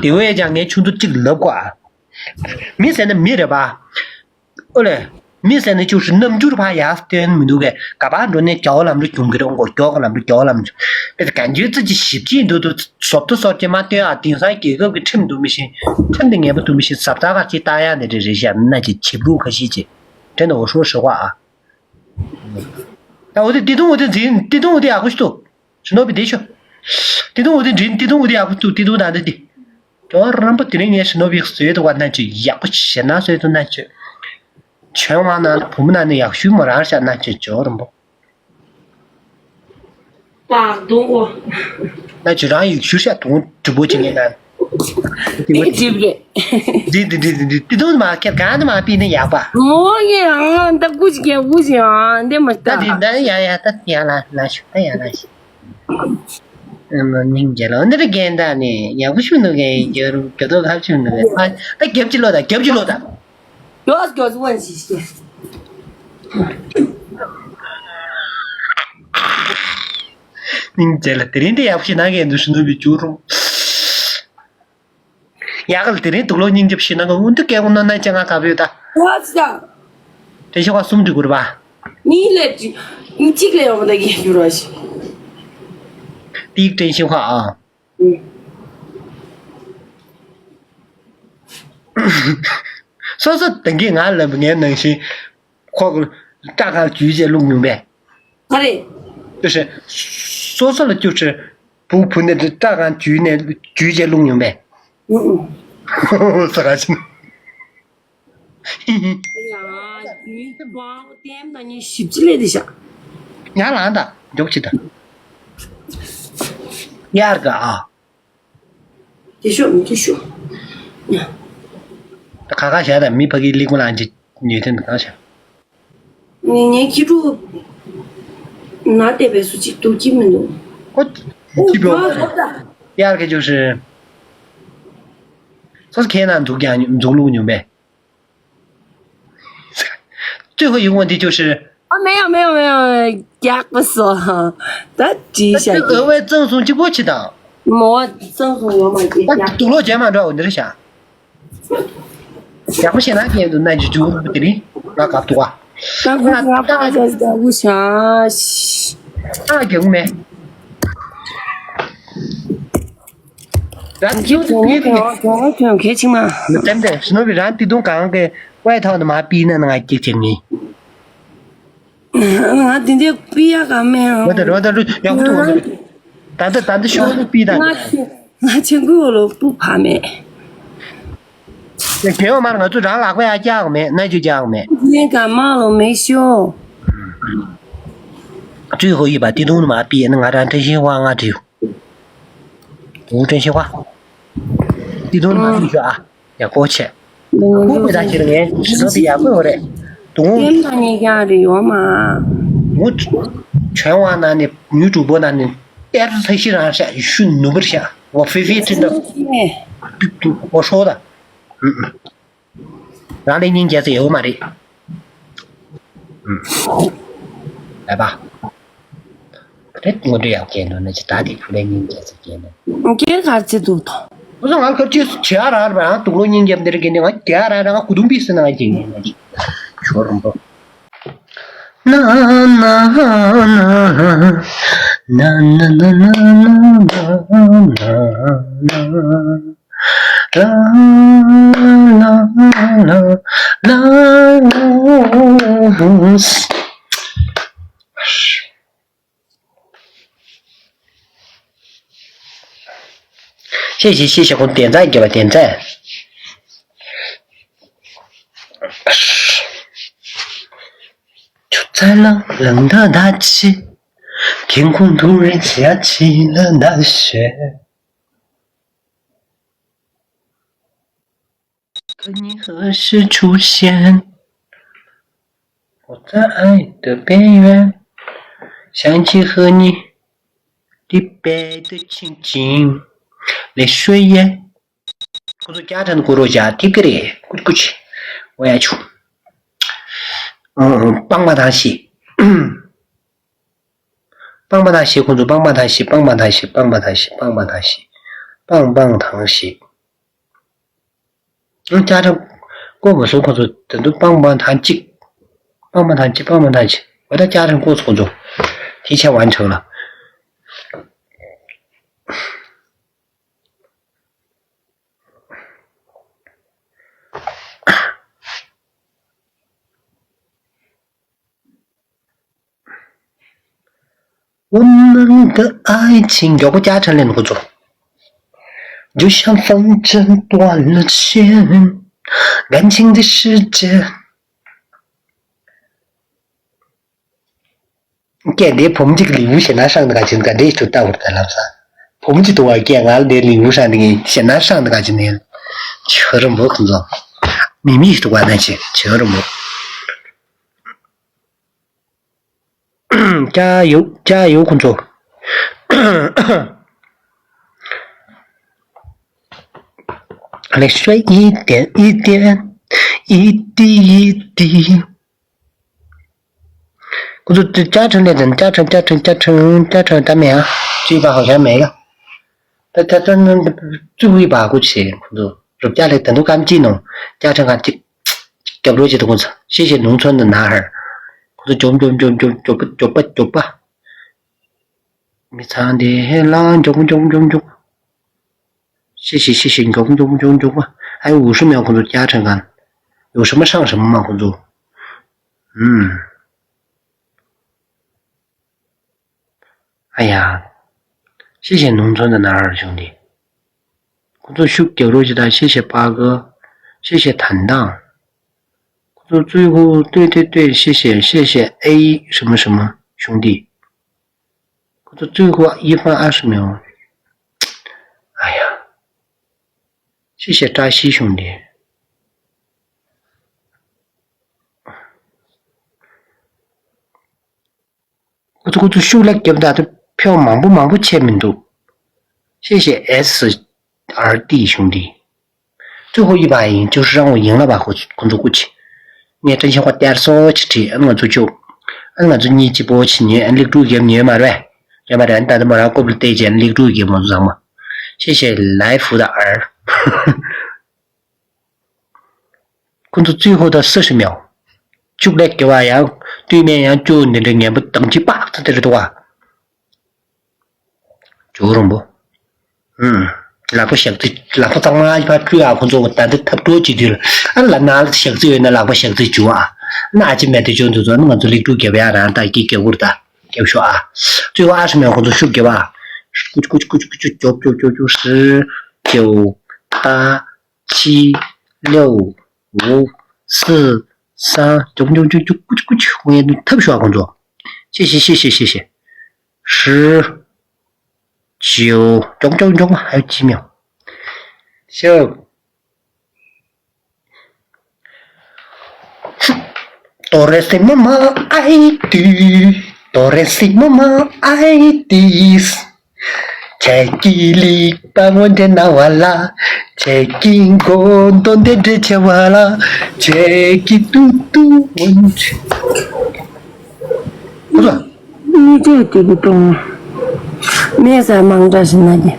དེ་བས་ཀྱང་ངས་ཆུང་དུ་གཅིག་ལབ་གོ་ཨ། མི་ཟེར་ན་མི་རེད་པ། ཨོ་ལེ། མི་ཟེར་ན་ཅུང་ཞིག་རྣམ་འགྱུར་ཕར་ཡར་སྟོན་མི་འདུག་གས། ག་པར་འགྲོ་ནས་རྒྱ་བོ་ལམ་འགྲོ་གྱོང་གི་རེད་འོང་གོ། རྒྱ་བོ་ལམ་འགྲོ་རྒྱ་བོ་ལམ་འགྲོ། དཔེ་ག་འཇོན་ཙི་ཅི་ཞིབ་ཅིག་འདུག་འདུག་ཟོབ་ཏུ་སོར་གྱི་མ་སྟོན་ཨ། དེང་སང་རྒྱལ་ཁབ་ཀྱི་ཁྲིམས་འདུག་མི་ཤེས། ཁྲིམས་དེ་ངན་པ་འདུག་མི་ཤེས། ཟབ་ཚགས་ཁར་ཅིག་བཏང་ཡ་འདི་འདྲ་རེད་ཤག་ན་ཅིག་བྱིབས་རུ་ཁ་ཤས་ཅིག་དྲན་འོ་ཧྲོ་ཧྲི་བ་ཨ། ད་འོ་དེ་དེ་དུང་འོ་དེ་འཛིན་དེ་དུང་འོ་དེ་ཡག་པོ་ཞིག་འདུག་ཞི་ནོ་བི་དེ་ཤོ། དེ་དུང་འོ་དེ་འདྲིན་དེ་དུང་འོ་དེ་ཡག་པོ་འདུག་དེ་དུང་ད་འདི་དེ། ཇོ་རམ་པ་དེ་རིང་ངས་ཞི་ནོ་བི་བཟོས་འདུག་བ་ན་ཅི་ཡག་པོ་ཞེ་ན་བཟོས་འདུག་ན་ཅི། ཆོས་དབང་ན་བུ་མོ་ན་ནི་ཡག་ཤུལ་མོ་རང་ཤ་ན་ཅི་ཇོ་རམ་པ། པག་དུང་འོ། ན་ཅི་རང་ཡིག་ཤུལ་ཤ་དུང་དྲི་བོ་ཅི་ངས་ན། དེ་ཅིབ་རེད། འདི་འདི་འདི་འདི་འདི་དེ་དུང་མ་ཁྱེད་གང་ནི་མ་པི་ནི་ཡག་པ། མོ་ཡེ་ཨང་ད་ཀུ་ཅི་ཀེ་ཀུ་ཅི་ཨང་འདི་མ་ད་ད། འདི་ད་ཡ་ཡ་ད་ཡ་ལ་ལ་ཤུ་ད་ཡ་ལ་ཤུ། སྙིང་རྗེ་ལ་འདི་རུ་རྒན་ད་ནི་ཡག་པོ་ཞུ་འདུག་གས། རྒྱབ་རྒྱབ་ཐོག་ཁ་ཞུ་འདུག་གས། ད་རྒྱབ་ཀྱི་ལོ་ད། རྒྱབ་ཀྱི་ལོ་ད། ཡོ་ཨ་སྐྱོ་སུ་ཝན་ཞིག་ཞིག་སྙིང་རྗེ་ལ་དེ་རིང་འདི་ཡག་པོ་ཞིག་གནང་གས་འདུག་ཞུ་འདུག་པའི་ཅུ་རུང་། ཡག་ག་ལ་དེ་རིང་དུག་ལོག་སྙིང་རྗེ་ཞིག་གནང་ག་འུ་འདི་སྐད་ངོ་ནོར་ན་ཅང་ང་ག་བོད་ད། ཡོ་ཨ་ཙི་ད། དེ་ཤོག་ག་གསུམ་འགྲིག་གུར་པ། གཉིས་ལས་གཅིག་ལས་ཡོང་བ་ད་གས་འགྱུར་བ་ཞིག་ཏིག་དྲན་ཤེས་ཁ་ཨ། སོ་སོ་དེང་གི་ང་ལབ་ངའི་ནང་བཞིན་ཁོ་སྐྲ་གང་འཇུས་བྱས་བླུགས་མྱོང་པས། ག་རེ། ཅོ་ཤེ། སོ་སོ་ལ་ཅོ་ཤེ། བུ་བུ་ནས་སྐྲ་གང་འཇུས་ནས་འཇུས་བྱས་བླུགས་མྱོང་པས། ཨུ་ཨུ། ས་ག་ཤི་ན། ཡ། ཡུལ་དབང་ལྟེམ་ན་ཉིན་ཞིབ་ཅི་ལས་དེ་བཞག་ཡང་ལངས་དང་མགྱོགས་ཅི་དང་། ཡར་ག་ཨ། དེ་ཤོག་མི་དེ་ཤོག་ད་ཁ་ཁ་བཞག་དང་མི་ཕ་གི་ལིག་མ་ལང་ཅི་ཉོས་ཐེན་དང་བཞག་ངས་ངའི་ཁྱི་ཕྲུག་ན་བལྟས་པའི་སུ་གཅིག་འདུག་གི་མི་འདུག་ཨོ། ཨོ་ཅི་བོ། ཡར་ག་ཅོ་ཤེ། སོ་སོ་ཁའི་ནང་འཛུགས་ཀྱང་འཛུགས་ལུགས་ཉུང་པས།最后一个问题就是，啊，没有没有没有，རྒྱག་པ་སོ། ད་ཅི་བྱ་རྒྱུ། ཨ་ཝའི་གཙང་སོང་གཅིག་པོ་ཅི་དང་། མོ་གཙང་སོང་ཡོད་མ་རེད། ད་དུག་ལོག་རྒྱག་མ་འགྲོ་འོ་འདིར་བཞག་ཡག་པོ་བྱས་ན་ཁྱེད་འདུག་ན་ཅི་ཅུ་དེ་རིང་ང་གབ་འདུག་ཨ། ད་ཁོ་ང་ད་ཅི་ད་བུ་ཤ། ད་རྒྱག་མེད། རང་ཁྱིའུ་དེ་ཕེབས་ནས། རྒྱ་གར་ཁྱོད་གལ་ཆེ་མ། ལྟེམ་དེ་ཤི་ནོ་བི་རང་ཏི་ཏུང་གང་གི་དབའི་ཐོག་ནས་མ་པི་ན་ང་ཅིག་བྱེད་ངེས། ང་དེ་འདྲའི་པི་ཡ་ག་མེད་ཨང་། རོ་ད་རོ་ད་རུ་ཡག་པོ་འདུག་ད་ལྟ་ད་ལྟ་ཤོག་ལུ་པི་ད། ང་ཆེ་ང་ཆེ་གུ་ལོ་པུ་ཕ་མེད། དེ་བ་མར་ང་ཚོ་རང་ལག་པ་ཡ་རྒྱག་མེད་ན་ཅི་རྒྱག་མེད། ངས་ག་མ་ལོ་མེད་ཤོ། ཅུས་ཧོ་ཡི་པ་ཏི་ཏུང་ནས་མ་པི་ཡ་ན་ང་རང་ཏྲེ་ཞིང་ཝང་ང་བྲིས། ཏུའུ་ཀྲེང་ཤེ་ཧྭ། ཏི་ཏུང་ནི་མ་ཏི་ཤོ་ཨ། ཡ་ཀོ་ཆེ། ཁུ་མི་ད་ཁྱེར་ངས་ཞི་ནོ་པི་ཡ་ཀོ་ཡོ་རེད། ཏུའུ། ཏེམ་ད་ནི་ཀྱང་རེད་ཡོ་མ། ངུ། ཁྱོད་ཝང་ན་ནི་ཉུ་གྲུ་པོ་ན་ནི་ཏེར་ཚ་ཤི་རང་ཤ་ཡི་ཤུ་ནུ་བར་ཤ་ཝ་ཧྥེ་ཧྥེ་ཁྲིན་ཏོ། ཏུ་ཏུ་ཝ་ཧྲོ་ད། རང་ལས་སྙིང་རྗེ་ཚེ་ཡོད་མ་རེད། ཨུམ། ལས་པ། རེད་ངོ་འདྲི་ཡག་སྐྱེས་འདུག་ན་ཅི་ད་དེ་ཕུ་ལས་སྙིང་རྗེ་ཚེ་སྐྱེས་ནས། སྐྱེས་གར་ཚེ་འདུག་དོ། ཁོ་ཚོ་ང་ལ་ཁ་ཅིག་བྱེད་ཨ་ར་ར་བ་ཡང་དུག་ལོ་སྙིང་རྗེ་འདིར་སྐྱེས་ནས་ང་རྒྱ་ར་ར་ང་ཀུ་དུམ་པི་སི་ན་ང་སྐྱེས་ནས་ང་ཅི་ཁྱོད་རོམ་པོ། ན་ན་ན་ན་ན་ན་ན་ན། ལ་ལ་ལ་ལ། ཤེས་ཤེས་ཤེས་ཤེས་ཁོང་དེ་ཚ་རྒྱབ་པ་དེ་ཚ། ཆུ་ཚ་ལང་ལང་ད་ད་ཆི། ཁེང་ཁུང་དུང་རེ་ཆི་ཡ་ཆི་ལ་ད་ཤེ། 和你何时出现？我在爱的边缘，想起和你的背的情景，泪水也。 ཁོ་ཚོ་ཀྱ་ཁྲན་ཀུ་རོ་ཇ་ཐིག་གི་རེད་ཀུ་ཅི་ཀུ་ཅི། འོ་ཡ་ཆུ། སྤང་མ་དང་ཤི། སྤང་མ་དང་ཤི་ཁོ་ཚོ་སྤང་མ་དང་ཤི་སྤང་མ་དང་ཤི་སྤང་མ་དང་ཤི་སྤང་མ་དང་ཤི། སྤང་སྤང་དང་ཤི། ཨང་ཅག་ཁྲ་ཀོ་མ་སོང་ཁོ་ཚོ་ད་དུང་སྤང་མ་དང་གཅིག་སྤང་མ་དང་གཅིག་སྤང་མ་དང་གཅིག་འོ་ད་ཅག་ཁྲ་ཀོ་ཚོ་ཁོ་ཚོ་དེ་ཆ་ཝན་ཆག་ལ། 我们的爱情 མགྱོགས་པོ་ཅག་ཁྲ་ལེན་ཁོ་ཚོ། 就像风筝断了线，感情的世界。 སྐད་འདི་བུམ་གཅིག་ལིའུ་ཞེ་ན་ཧྲང་དུ་ག་ཅིན་ག་འདྲེ་ཆུ་ལྟ་བུར་ག་ལབ་ས། བུམ་གཅིག་ཏུ་བ་སྐད་ང་ལ་འདི་ལིའུ་ཧྲང་དུ་ངས་ཞེ་ན་ཧྲང་དུ་ག་ཅིན་ནས། ཆོས་རིན་པོ་ཁོང་ཚོ། མི་མི་ཞིག་ཏུ་བ་ན་ཆེ་ཆོས་རིན་པོ། ཅ་ཡོ་ཅ་ཡོ་ཁོང་ཚོ། 来说一点一点，一滴一滴。 ཁོ་ཚོ་ཅ་ཁྲེང་ལས་དང་ཅ་ཁྲེང་ཅ་ཁྲེང་ཅ་ཁྲེང་ཅ་ཁྲེང་ད་མེད་ཨ། ཅི་པ་ཧོ་ཞང་མེད་ལ། ད་ད་ད་ན་ཙུ་བི་བ་ཁོ་ཆེ་ཁོ་ཚོ་རུབ་ཅ་ལས་ད་དུང་ཀམ་ཅི་ནོ་ཅ་ཁྲེང་ག་ཅིག་རྒྱབ་རོགས་བྱེད་དུ་ཁོ་ཚོ་ཤེས་ཤེས་ནུང་ཚོན་དུ་ན་ཧར། ཁོ་ཚོ་འཇོམ་འཇོམ་འཇོམ་འཇོམ་འཇོམ་པ་འཇོམ་པ་འཇོམ་པ། མི་ཚང་དེ་ཧེ་ལ་འཇོམ་འཇོམ་འཇོམ་འཇོམ། ཤེས་ཤེས་ཤེས་ཤེས་འཇོམ་འཇོམ་འཇོམ་འཇོམ་པ། ཨ་ཡ་འུ་ཧྲི་མེད་ཁོ་ཚོ་ཅ་ཁྲེང་ག། འུ་ཧྲི་མ་ཧྲང་ཧྲི་མ་ཁོ་ཚོ། ཨུམ། ཨ་ཡ། ཤེས་ཤེས་ནུང་ཚོན་དུ་ན་ར་བྱུང་དེ། ཁོ་ཚོ་ཤུགས་རྒྱབ་རོགས་ཅིག་དང་ཤེས་ཤེས་པ་གི། ཤེས་ཤེས་ཐན་དང་། ཁོ་ཚོ་ཙུའི་ཧུ་ལྟོས་ལྟོས་ལྟོས་ཤེས་ཤེས་ཤེས་ཤེས་ཨེ་ཧྲི་མ་ཧྲི་མ་བྱུང་དེ། ཁོ་ཚོ་ཙུའི་ཧུ་ཡི་ཧྥང་ཨ་ཧྲི་མེའོ། ཨ་ཡ། ཤེས་ཤེས་བཀྲ་ཤིས་བྱུང་དེ། ཁོ་ཚོ་ཁོ་ཚོ་ཤུགས་ལ་རྒྱབ་ད་དུ་ཕེའོ་མང་པོ་མང་པོ་ཆད་མི་འདུག་ཤེས་ཤེས་ཨེ་སི་ཨར་ཏི་བྱུང་དེ། ཙུ་ཧོ་ཡི་བ་ཡིན་ཅུ་ཧྲང་ཧོ་ཡིན་ལ་བ་ཁོ་ཁོ་ཚོ་ཀུ་ཆི། ངས་ཏྲན་ཤེ་ཧོ་ཏེར་སོ་ཆི་ཁྲི་ཨ་ང་ཚོ་ཅུ། ཨ་ང་ཚོ་གཉིས་ཅི་པོ་ཆི་ཉེ་ཨ་ལིག་ཀྲུ་རྒྱབ་ཉེ་མ་རེད། རྒྱབ་མ་རེད་ཨ་ད་དུ་མ་ར་ཀོབ་ལ་ཏེ་ཅན་ལིག་ཀྲུ་རྒྱབ་མ་ཚོ་ཚང་མ། ཤེས་ཤེས་ལའི་ཧྥུ་ད་ཨར། ཁོ་ཚོ་ཙུའི་ཧོ་ད་སུ་ཧྲི་མེའོ། ཅུག་ལེགས་ཀྱི་བ་ཡང་སྟོད་སྨད་ཡང་ཅུ་འདི་འདྲའི་ངན་པ་དམ་ཅི་པག་ཚ་དེ་རེད་དོ་བ། ཇོ་རོང་པོ། ཨུམ། ལག་པ་ཞག་རྩི་ལག་པ་གཙང་མ་ཕར་བཀྲུས་ཨ་ཁོ་ཚོ་ད་ལྟ་ཐབ་གྲོགས་བྱེད་དུས་ལ་ཨ་ལ་ན་ལ་ཞག་རྩི་ཡོད་ན་ལག་པ་ཞག་རྩི་བྱུག་ཨ། ན་ཨ་ཅི་མེད་དུ་བྱུང་དུས་ཚོ་ན་ང་ཚོ་ལིག་ཀྲུ་རྒྱབ་ཡ་རང་ད་ཀྱི་རྒྱབ་ཁུར་ད་རྒྱབ་ཤོག་ཨ། ཙུའི་ཧོ་ཨ་ཧྲི་མེའོ་ཁོ་ཚོ་ཤུགས་རྒྱབ་ཨ། ཀུ་ཅུ་ཀུ་ཅུ་ཀུ་ཅུ་ཀུ་ཅུ་ཇོབ་ཇོབ་ཇོབ་ཇོབ་ཧྲི་ཇོ་ད། ཆི། ལེའུ། འུ། སི། ས། ཅུང་ཅུང་ཅུང་ཅུང་ཀུ་ཅུ་ཀུ་ཅུ་ངས་ཐབས་ཤོག་ཁོང་ཚོ། ཤེ་ཤེ་ཤེ་ཤེ་ཤེ་ཤེ། ཧྲི། ཅིའུ། ཅུང་ཅུང་ཅུང་ཧ་ཅི་མྱོ། ཤོག Do re si mo ma ai ti. Do re si mo ma ai ti. ཁྱེད་ཀྱི་ལེགས་པ་དངོས་འབྲེལ་གནང་བ་ལ། ཁྱེད་ཀྱི་མགོ་འདོན་དེ་འདྲ་ཆེ་བ་ལ། ཁྱེད་ཀྱི་ཏུ་ཏུ་འོན་ཆེ། ཨུ་ལ། ནི་ཅེ་ཏི་གི་ཏོང་། མེ་ས་མང་དྲགས་ཤིག་ན་གི།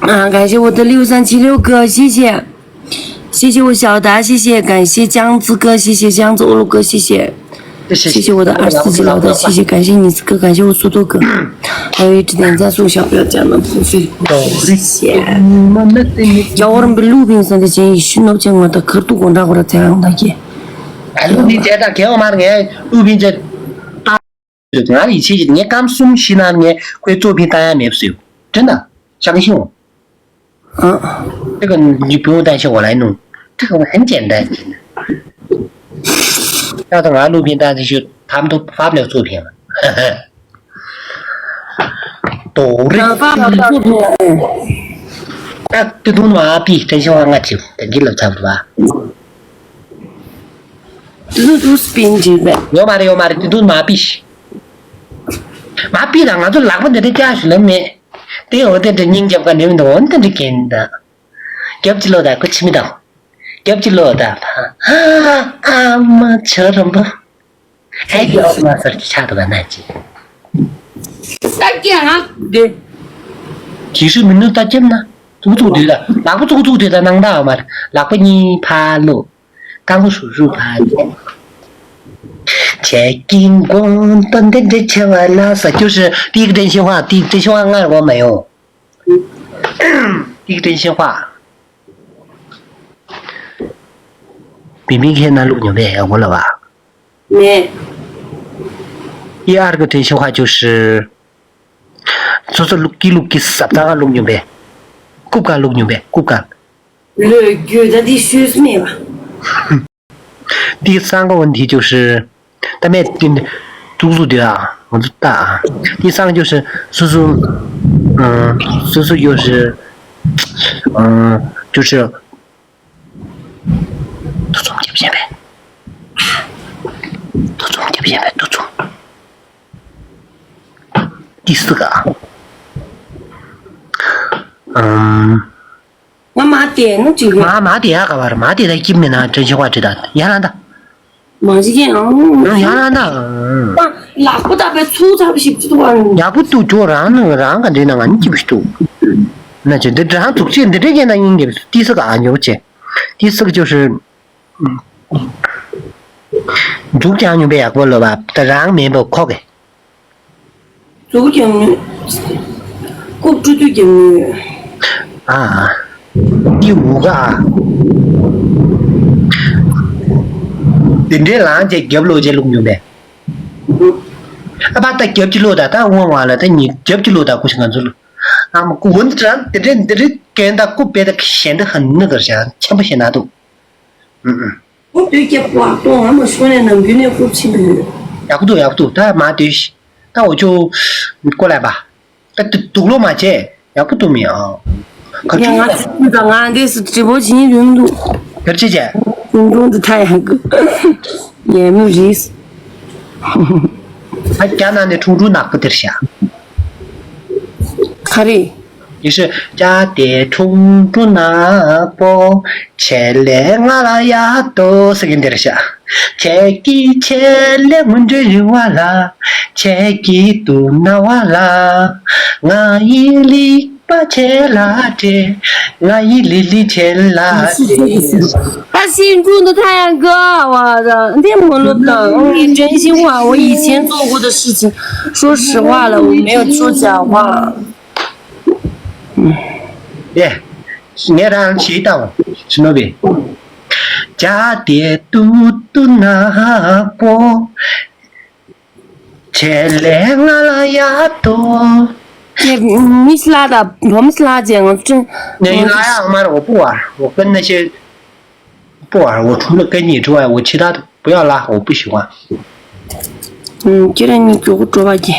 ཨ་ག་ཤེ་འོ་ཏི་ལིའུ་སན་ཆི་ལིའུ་གི་ཤི་ཤེ། 谢谢我小达，谢谢，感谢江子哥，谢谢江子欧陆哥，谢谢，谢谢我的二十四级老大，谢谢，感谢你子哥，感谢我苏豆哥，还有一直点赞送小不要讲的付费，谢谢。ཡ་བར་འབི་ལུ་བིང་སན་དེ་ཅན་ཡི་ཤུ་ནོ་ཅན་ང་ད་ཁར་ཏུ་གོང་དྲག་གོ་ར་ཚེ་རང་ད་ཀྱེ། ལུ་བིང་ཚེ་ད་གེ་བ་མར་ངས་ལུ་བིང་ཚེ། ང་ལ་ཡིད་ཆེས་ཀྱི་ངས་སྐམ་གསུམ་ཤི་ན་ངས་ཁོའི་གཙོ་ཕིན་བཏང་ཡ་མེད་སུ་ཡོད་དྲན་ད་ཤང་ཤིང་། 啊，这个你不用担心，我来弄，这个我很简单。要是俺录屏，大家就他们都发不了作品了。都是啊，发不了作品了，哎。那这都麻痹，真心话，我就等你了，差不多吧。这都是编辑呗。有嘛的，有嘛的，这都麻痹。 མ་ཕིད་ན་ང་ཚོ་ལག་པ་འདི་འདྲ་བཀྱག་ཞུ་ལ་མེད། དེ་འོ་དེ་འདྲ་སྙིང་རྒྱབ་ཀ་ནེམ་འདུག་འོ་དེ་འདྲ་གན་ད། རྒྱབ་ཅི་ལོ་ད་ཁོ་ཕྱི་མི་དང་། རྒྱབ་ཅི་ལོ་ད། ཨ་མ་ཆོ་རམ་པོ། ཨེ་ཀྱི་ཨོ་མ་སར་གྱི་ཆག་འདུག་ག་ན་ཅི། ད་ཀྱང་དེ། ཇི་ཧྲི་མི་ནུ་ད་ཅེམ་ན། ཙུག་ཙུག་དུས་ད། ལག་པ་ཙུག་ཙུག་དུས་ད་ནང་ད་ཨ་མར་ལག་པ་གཉིས་ཕ་ལོ། 刚刚手术吧。 ཁྱེད་ཀྱི་མགོ་འདོན་དེ་འདྲ་ཆེ་བ་ལ་ས་ཅོ་ཧྲི་ཏིག་ཏྲན་ཤིན་ཧྭ་ཏིག་ཏྲན་ཤིན་ཧྭ་ང་ར་གོ་མ་ཡོང་། ཏིག་ཏྲན་ཤིན་ཧྭ། 冰冰看那六牛呗，我了吧？ 没。 第二个真心话就是，说是六给六给十大个六牛呗，顾家六牛呗，顾家。 ལོས་རྒྱུ་ད་འདི་ཤོད་སུ་མེད་པ། 第三个问题就是，他们真的督促的啊，我知道啊。第三个就是，叔叔，嗯，叔叔就是，嗯，就是，督促这边呗，督促这边呗，督促。第四个啊，嗯。མ་དེ་ནུ་ཅིག་ཡོད། མ་མ་དེ་ཡག་ག་བར་མ་དེ་ད་སྐྱིབ་མེད་ན་དྲན་ཆེ་བ་ཅི་ད་ཡ་ལ་ད། མ་ཅིག་ཡང་། ཡ་ལ་ད། ལག་པ་ད་པའི་ཚུགས་ཚབ་ཞིབ་ཅི་ཏུ་བ། ཡག་པོ་ཏུ་ཇོ་རང་ནང་རང་ག་འདི་ན་ང་ནི་སྐྱིབ་ཞིག་ཏུ། ན་ཅི་འདི་རང་ཐུག་ཅི་འདི་འདྲ་ཡིན་ན་ཡིན་གི་ཏི་སི་ག་ཉོ་ཅེ། ཏི་སི་ག་ཅོ་ཧྲི། འཇུག་ཀྱང་ཉུང་བའི་ཡག་པོ་ལོ་བ་ད་རང་མེད་པ་ཁོག་གི། གཙུག་རྒྱབ་ནུས། རྐུབ་སྤྲུ་དུས་རྒྱབ་ནུས། ཨ། འདི་འུ་ག་ཨ། འདི་འདྲའི་ལངས་བྱས་རྒྱབ་ལོག་བྱས་བླུགས་ཉུང་བས། ཨ་ཕ་ད་རྒྱབ་ཀྱི་ལོག་ད་ད་དབང་བ་ལ་ད་ཉིད་རྒྱབ་ཀྱི་ལོག་ད་ཀུ་ཤི་ང་ཚོ་ལ། ཨ་མ་ཀུ་འོན་ཏྲ་འདི་འདྲའི་འདི་འདྲའི་གན་ད་ཀུ་པེ་ད་གཞན་འདི་ཧ་ནི་གར་བྱ་ཆེན་པོ་ཞེ་ན་འདུག་ཨུ་ཨུ། ཁོ་དུས་སྐྱེ་བ་གཏོང་བ་མ་ཤོར་ནས་ནམ་རྒྱུན་ནས་རྐུབ་ཕྱིན་པ་ཡོད། ཡག་པོ་འདུག་ཡག་པོ་འདུག་ད་མ་དུས་ཤི། ད་འུ་ཅོ་ཀོ་ལ་པ། ད་དུ་དུག་ལོ་མ་བྱས་ཡག་པོ་འདུག་མི་ཨང་། ག་ཡ་ང་ཚོ་ཀུན་དང་ང་འདས་སུ་དྲི་བོ་བྱིན་རུང་འདུག་དེར་ཅི་བྱས། ཁྲུང་ཁྲུང་དུ་ཐ་ཡང་གི་ཉེ་མོ་རིས། ཨ་རྒྱ་ནང་ནས་ཁྲུང་ཁྲུང་ནག་པོ་དེར་བཞག་ག་རེ། ཡེ་ཤེས་ཀྱ་དེ་ཁྲུང་ཁྲུང་ནག་པོ། ཆེ་ལེ་ང་ལ་ཡ་ཏོ་ཟེར་གིན་དེར་བཞག་ཁྱེད་ཀྱི་ཆེ་ལེ་མུན་འདྲེ་རི་བ་ལ། ཁྱེད་ཀྱི་དུ་ན་བ་ལ། ང་ཡི་ལི་པ་ཆེ་ལ་ཏྲེ། ང་ཡི་ལི་ལི་ཆེ་ལ་ཏྲེ། 他新住的太阳哥，我的，你没有懂，你真心话，我以前做过的事情，说实话了，我没有说假话。 ཨེ། ངས་རང་ཞིག་བཏང་ཞི་ནོ་བི། ཇ་དེ་ཏུ་ཏུ་ནག་པོ། ཆེ་ལེ་ང་ལ་ཡ་ཏོ། མི་སླ་ད་བོ་མི་སླ་ཅེ་ང་ཚོ་ནས་ཡིན་ལ་ཡ་མར་འོ་པོ་བར་འོ་ཀན་ན་ཆེ། 不玩，我除了跟你之外，我其他的不要拉，我不喜欢。嗯，既然你给我说吧，姐。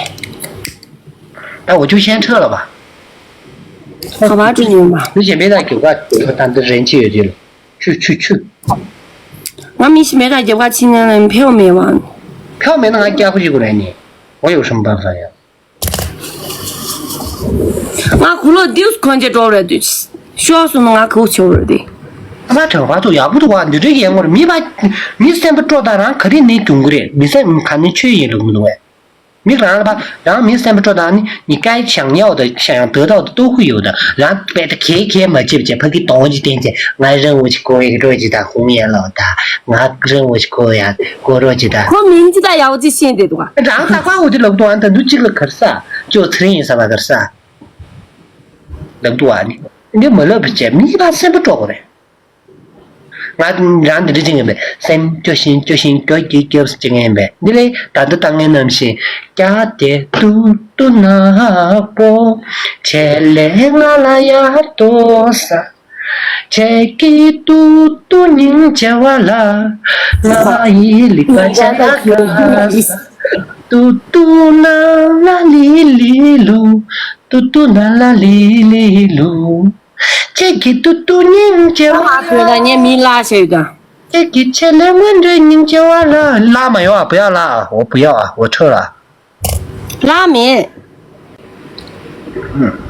那我就先撤了吧。好吧，祝你吧。你姐妹在九个，他的人气有点了，去去去。我们是没干九个青年人票没完。票没那还加回去过来呢，我有什么办法呀？ ང་ཁུ་ལོ་ཌིའུ་སི་ཁོན་ཅེ་འགྲོ་རེད་དུས། ཤོག་སོང་ན་ང་ཁུ་ཆོ་རེད་དེ། ཨ་མ་དྲང་པ་ཚོ་ཡག་པོ་འདུག་བ། འདི་འདྲའི་ཡན་ངོར་མི་པ། མི་སེམས་པ་སྤྲོ་དང་རང་ག་རེ་ནས་གྱོང་གི་རེད། མི་སེམས་ག་ནས་ཆོས་ཡིན་ལུགས་མི་འདུག་བས། མི་རང་ལ་པ་རང་མི་སེམས་པ་སྤྲོ་དང་ནི་ཉི་སྐལ་བྱང་ཉའོ་དང་བྱང་ཡང་དོ་དག་ཏུ་ལྟོ་ཁུ་ཡོད་དང་རང་པད་ད་གེ་གེ་མ་བྱེད་བྱེད་ཕ་གི་དོང་ཅི་བསྟན་བྱེད་ང་རང་འོ་ཅི་ཀོ་ཡེ་རོ་ཅི་དང་ཧུང་ཡན་ལོ་དང་ང་རང་འོ་ཅི་ཀོ་ཡ་ཀོ་རོ་ཅི་དང་། ཁོ་མིང་ཅི་དང་ཡའོ་ཅི་ཤེས་བསྡད་འདུག་ག་རང་ད་ཁ་འོ་ཅི་ལབ་དུ་ཨ་ད་འདུ་ཅིག་ལ་གར་ས་ཅོ་ཚེ་རིང་ཡིན་ས་ལ་གར་ས། ལབ་འདུག་བ་ནི། འདི་མ་ལབ་པ་བྱས་མི་ཕར་སེམས་པ་སྤྲོ་དགོས་རེད། ང་རང་འདི་འདྲ་བྱེད་ངེས་པས་སེམས་སྐྱོ་ཞིང་སྐྱོ་ཞིང་སྐྱོ་སྐྱིད་སྐྱོ་བྱེད་ངེས་པས་འདི་ལས་ད་ལྟ་ད་ངའི་ནང་བཞིན་ཀྱ་དེ་ཏུ་ཏུ་ནག་པོ། ཆེ་ལེ་ང་ལ་ཡ་ཏོ་ས། ཆེ་ཀི་ཏུ་ཏུ་སྙིང་རྗེ་བ་ལ། ང་ཡི་ལི་ཀ་ཆ་ལ་ཀ་ས། ཏུ་ཏུ་ན་ལ་ལི་ལི་ལུ། ཏུ་ཏུ་ན་ལ་ལི་ལི་ལུ། ཁྱེད་ཀྱི་ཏུ་ཏུ་སྙིང་རྗེ་བ། ཨ་བོད་ད་ངས་མི་ལ་ཞེས་དང་། ཁྱེད་ཀྱི་ཆེ་ལེ་མོན་འདྲེ་སྙིང་རྗེ་བ་ལ། ལ་མ་ཡོང་ཨ། བུ་ཡ་ལ་འོ་བུ་ཡ་ཨ་འོ་ཁྲོ་ལ། ལ་མེད།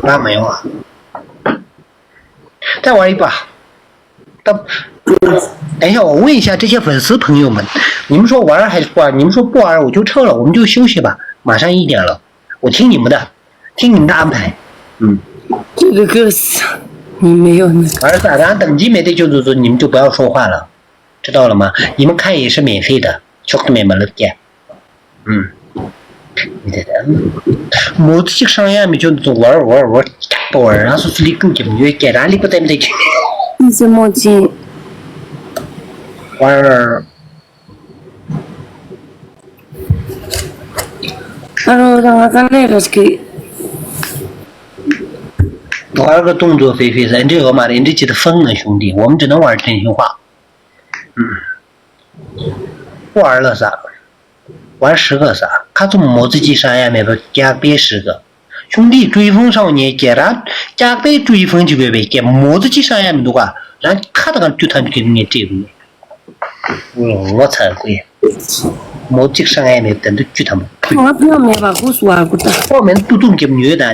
ལ་མ་ཡོང་ཨ། ད་བར་ཡིག་པ། ད། 等一下，我问一下这些粉丝朋友们，你们说玩还是不玩？你们说不玩，我就撤了，我们就休息吧，马上一点了。 我听你们的，听你们的安排。嗯，这个歌词你没有那个。 玩啥？然后等级没得救助，你们就不要说话了，知道了吗？你们看也是免费的，兄弟们了解。嗯，你这个，我这个商业没救助，玩玩玩，不玩，然后是立住就没有给，然后立不在没得救。你怎么进？玩。 ཨ་རོ་ད་ང་ཀ་ནས་རེས་ཀི། 我二个动作飞飞是，这个嘛，你这记得疯了，兄弟，我们只能玩真心话。嗯，不玩了啥？玩十个啥？看这么模子机上也没个加倍十个。 兄弟，追风少年，ཁྱེད་རང་ཀྱག་པའི་追风གྱི་དགོས་པའི་ཀྱེ་མོ་ཙི་ཅི་ཧྲ་ཡ་མི་འདུག་ག་རང་ཁ་དང་བཅུ་ཐམ་གྱི་ངས་སྤྲད་དགོས། ངོ་ཚ་དགོས། མོ་ཙི་ཧྲ་ཡ་མེད་དེ་འདུག་བཅུ་ཐམ། ང་ཕོ་མེད་པ་ཧུ་སུ་བ་གུ་ཏ། ཕོ་མེད་ཏུ་ཏུ་གྱི་ཉོས་དང་།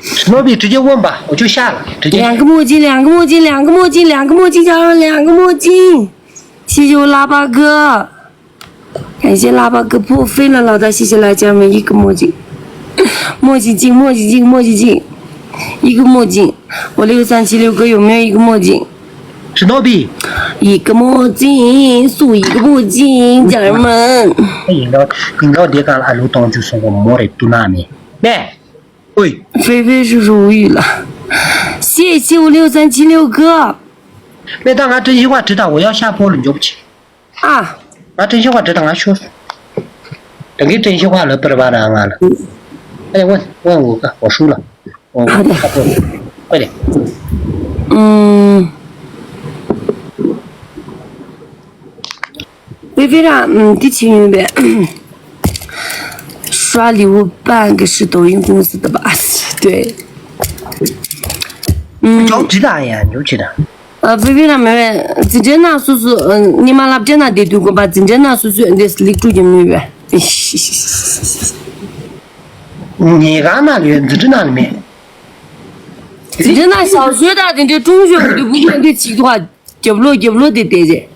ཞི་ནོ་བི་直接问吧，我就下了，直接。两个墨镜，两个墨镜，两个墨镜，两个墨镜，加上两个墨镜。谢谢我喇叭哥，感谢喇叭哥破费了，老大，谢谢来家人们一个墨镜。墨镜镜，墨镜镜，墨镜镜，一个墨镜。我六三七六哥有没有一个墨镜？ 史努比。一个墨镜，送一个墨镜，家人们。引导引导这个阿鲁当就送个莫雷杜纳呢。喂，喂。菲菲是无语了。谢谢我六三七六哥。那当俺真心话知道，我要下播了，你就不去。啊。俺真心话知道，俺说。等给真心话了，不是吧？俺了。哎，问问我个，我输了。 哦，好的。快点。嗯，菲菲啦，嗯，第七名呗。刷礼物办个是抖音公司的吧？对。嗯。找几大呀？你就知道。呃，菲菲啦，妹妹，这真那叔叔，嗯，你妈那真那得对过吧？这真那叔叔，这是立住也没有。 ངེད་ག་ན་ལ་ཡོད། འཛིན་གྲྭ་ན་ལ་མེད། འཛིན་གྲྭ་ན་小学དང་དེ་འདྲའི་ཀྲུང་ཞོན་གྱི་བུ་མོ་འདི་གཅིག་ཐོག་རྒྱབ་ལོགས་རྒྱབ་ལོགས་དེ་བལྟས་རྗེས།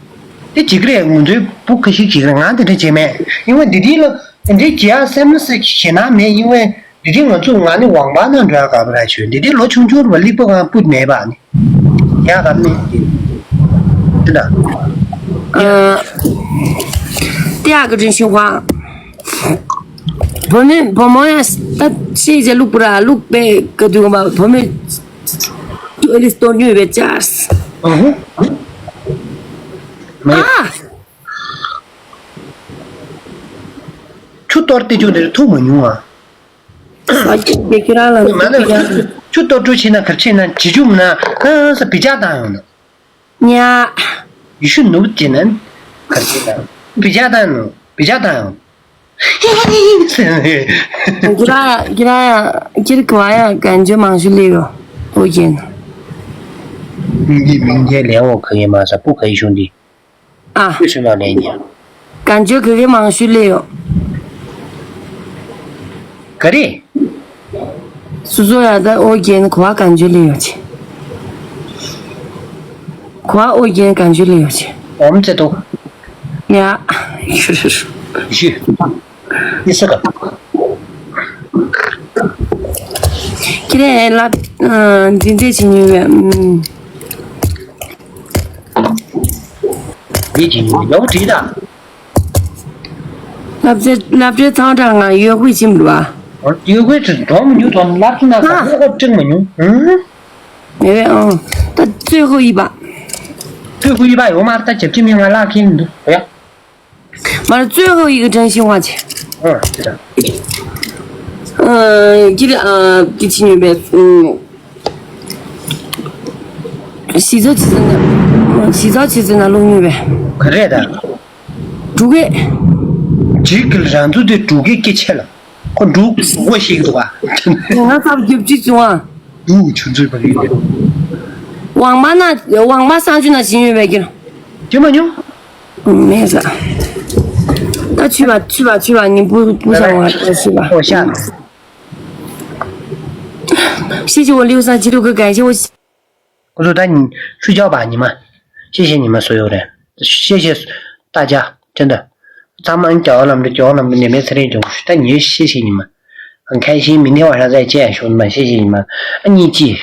དེ་གཅིག་རེད། ང་ཚོའི་བུ་ཁ་ཤས་གཅིག་རེད། ང་དེ་འདྲ་བྱས་མེད། ཡིན་ན་འདི་དེ་ལ་དེ་འདྲའི་བྱེད་ཡག་སེམས་ན་སེ་ཞེ་ན་མེད། ཡིན་ན་འདི་དེ་ང་ཚོ་ང་ནི་ཝང་པ་ན་འགྲོ་ཡག་ག་པར་ཆོད། འདི་དེ་ལོ་ཆུང་ཆུང་རུ་བ་ལིག་པ་གང་ཕུད་མེད་པ་ནི། ཡ་ག་ནི་དེ་འདྲ། ཨ། 第二个真心话。 བུ་མོ་བུ་མོ་ཡང་ད་ཤེས་བྱ་ལུག་པུ་ར་ལུག་པའི་ག་དུས་གོམ་པ་བུ་མོ་ཨེ་ལིས་གཏོར་ཉོས་པའི་ཅར། ཨ་ཧུ། མ་ཡོད། ཨ། ཆུ་གཏོར་ཏེ་ཆུ་འདིར་ཐུག་མ་མྱོང་ཨ། ས་ཆུ་དེ་ཁྱེད་རང་ལ་མ་ན་ཆུ་གཏོར་འགྲོ་ཆེ་ན་གར་ཆེ་ན་ཇི་ཆུ་མ་ན་ཨ་ས་བི་ཅག་བཏང་ཡོང་ན། ཉ། ཡེ་ཤུ་ནུབ་ཅེ་ན། གར་ཅེ་ན། བི་ཅག་དང་ནུ། བི་ཅག་དང་ཡང་། ཟེར་ནས། ཁྱེད་རང་ཁྱེད་རང་ཡང་ཁྱེད་ག་བ་ཡང་གན་ཇོ་མང་ཤོས་སླེབས་ཡོད། ཨོ་རྒྱན། མིང་རྒྱལ་མིང་རྒྱལ་ལས་འོ་ག་ཡེ་མ་ས་སྤུ་ག་ཡེ་ཤུང་འདི། ཨ། སྤུ་ཤུང་ལ་ལས་ཉ། གན་ཇོ་ག་གེ་མང་ཤོས་སླེབས་ཡོད། ག་རེ། སུ་སུ་ཡ་ད་ཨོ་རྒྱན་ག་བ་གན་ཇོ་ལས་ཡོད་ཆེ། ག་བ་ཨོ་རྒྱན་གན་ཇོ་ལས་ཡོད་ཆེ། ཨོམ་ཙེ་ཏོ། ཡ། ཤུ་ཤུ་ཤུ། ཤུ། ཨི་ས་ག་ཁྱེད་རེ་ལབ། འཛིན་རྫས་བྱེད་ཉུལ་བས། འདི་བྱེད་ཉུལ་ཡག་པོ་བྲིས་ད། སློབ་གྲྭའི་སློབ་གྲྭའི་ཚང་དྲག་ང་ཡོད་དགོས་ཕྱིན་པ། ཡོད་དགོས་ཚེ་འགྲོ་མི་འཇུག་དང་སློབ་གྲྭ་ན་ཧ། ཁ་ཁོ་སྤྲིང་མ་མྱོང་། ཧུམ། མེད་པས་ཨང་། ད་ཚོད་ཧོ་ཡིན་པ། 最后一把有吗？他接近面啊，拉近的，不要。 完了，最后一个真心话去。嗯，是的。嗯，这个啊，第七女呗，嗯，洗澡其实呢，嗯，洗澡其实呢，弄女呗。 ག་རེད་ད། འབྲུག་གི། ཇི་གི་རང་ཚོ་དེ་འབྲུག་གི་སྐད་ཆ་ལ། ཁོ་འབྲུག་ངོ་ཤེས་ཀྱི་འདུག་ག་ང་ཚབ་རྒྱབ་ཅིག་བྱུང་ཨ། འབྲུག་ཆུ་མཛོད་པ་རེད། ཝང་མ་ན་ཝང་མ་སང་ཆུ་ན་ཞིང་ཡོད་པའི་གི། དེ་མ་མྱོང་། མེད་ས། ད་ཆུ་བ་ཆུ་བ་ཆུ་བ་ཉིན་པུ་པུ་ཤ་བ་ཆུ་བ། ཨོ་ཤ། ཤི་ཅི་འོ་ལིའུ་སང་ཅི་རུ་གི་གན་ཤི་འོ། 我说他你睡觉吧，你们，谢谢你们所有人，谢谢大家，真的。咱们讲了，讲了，你们这里就，但你谢谢你们，很开心，明天晚上再见，兄弟们，谢谢你们。你记，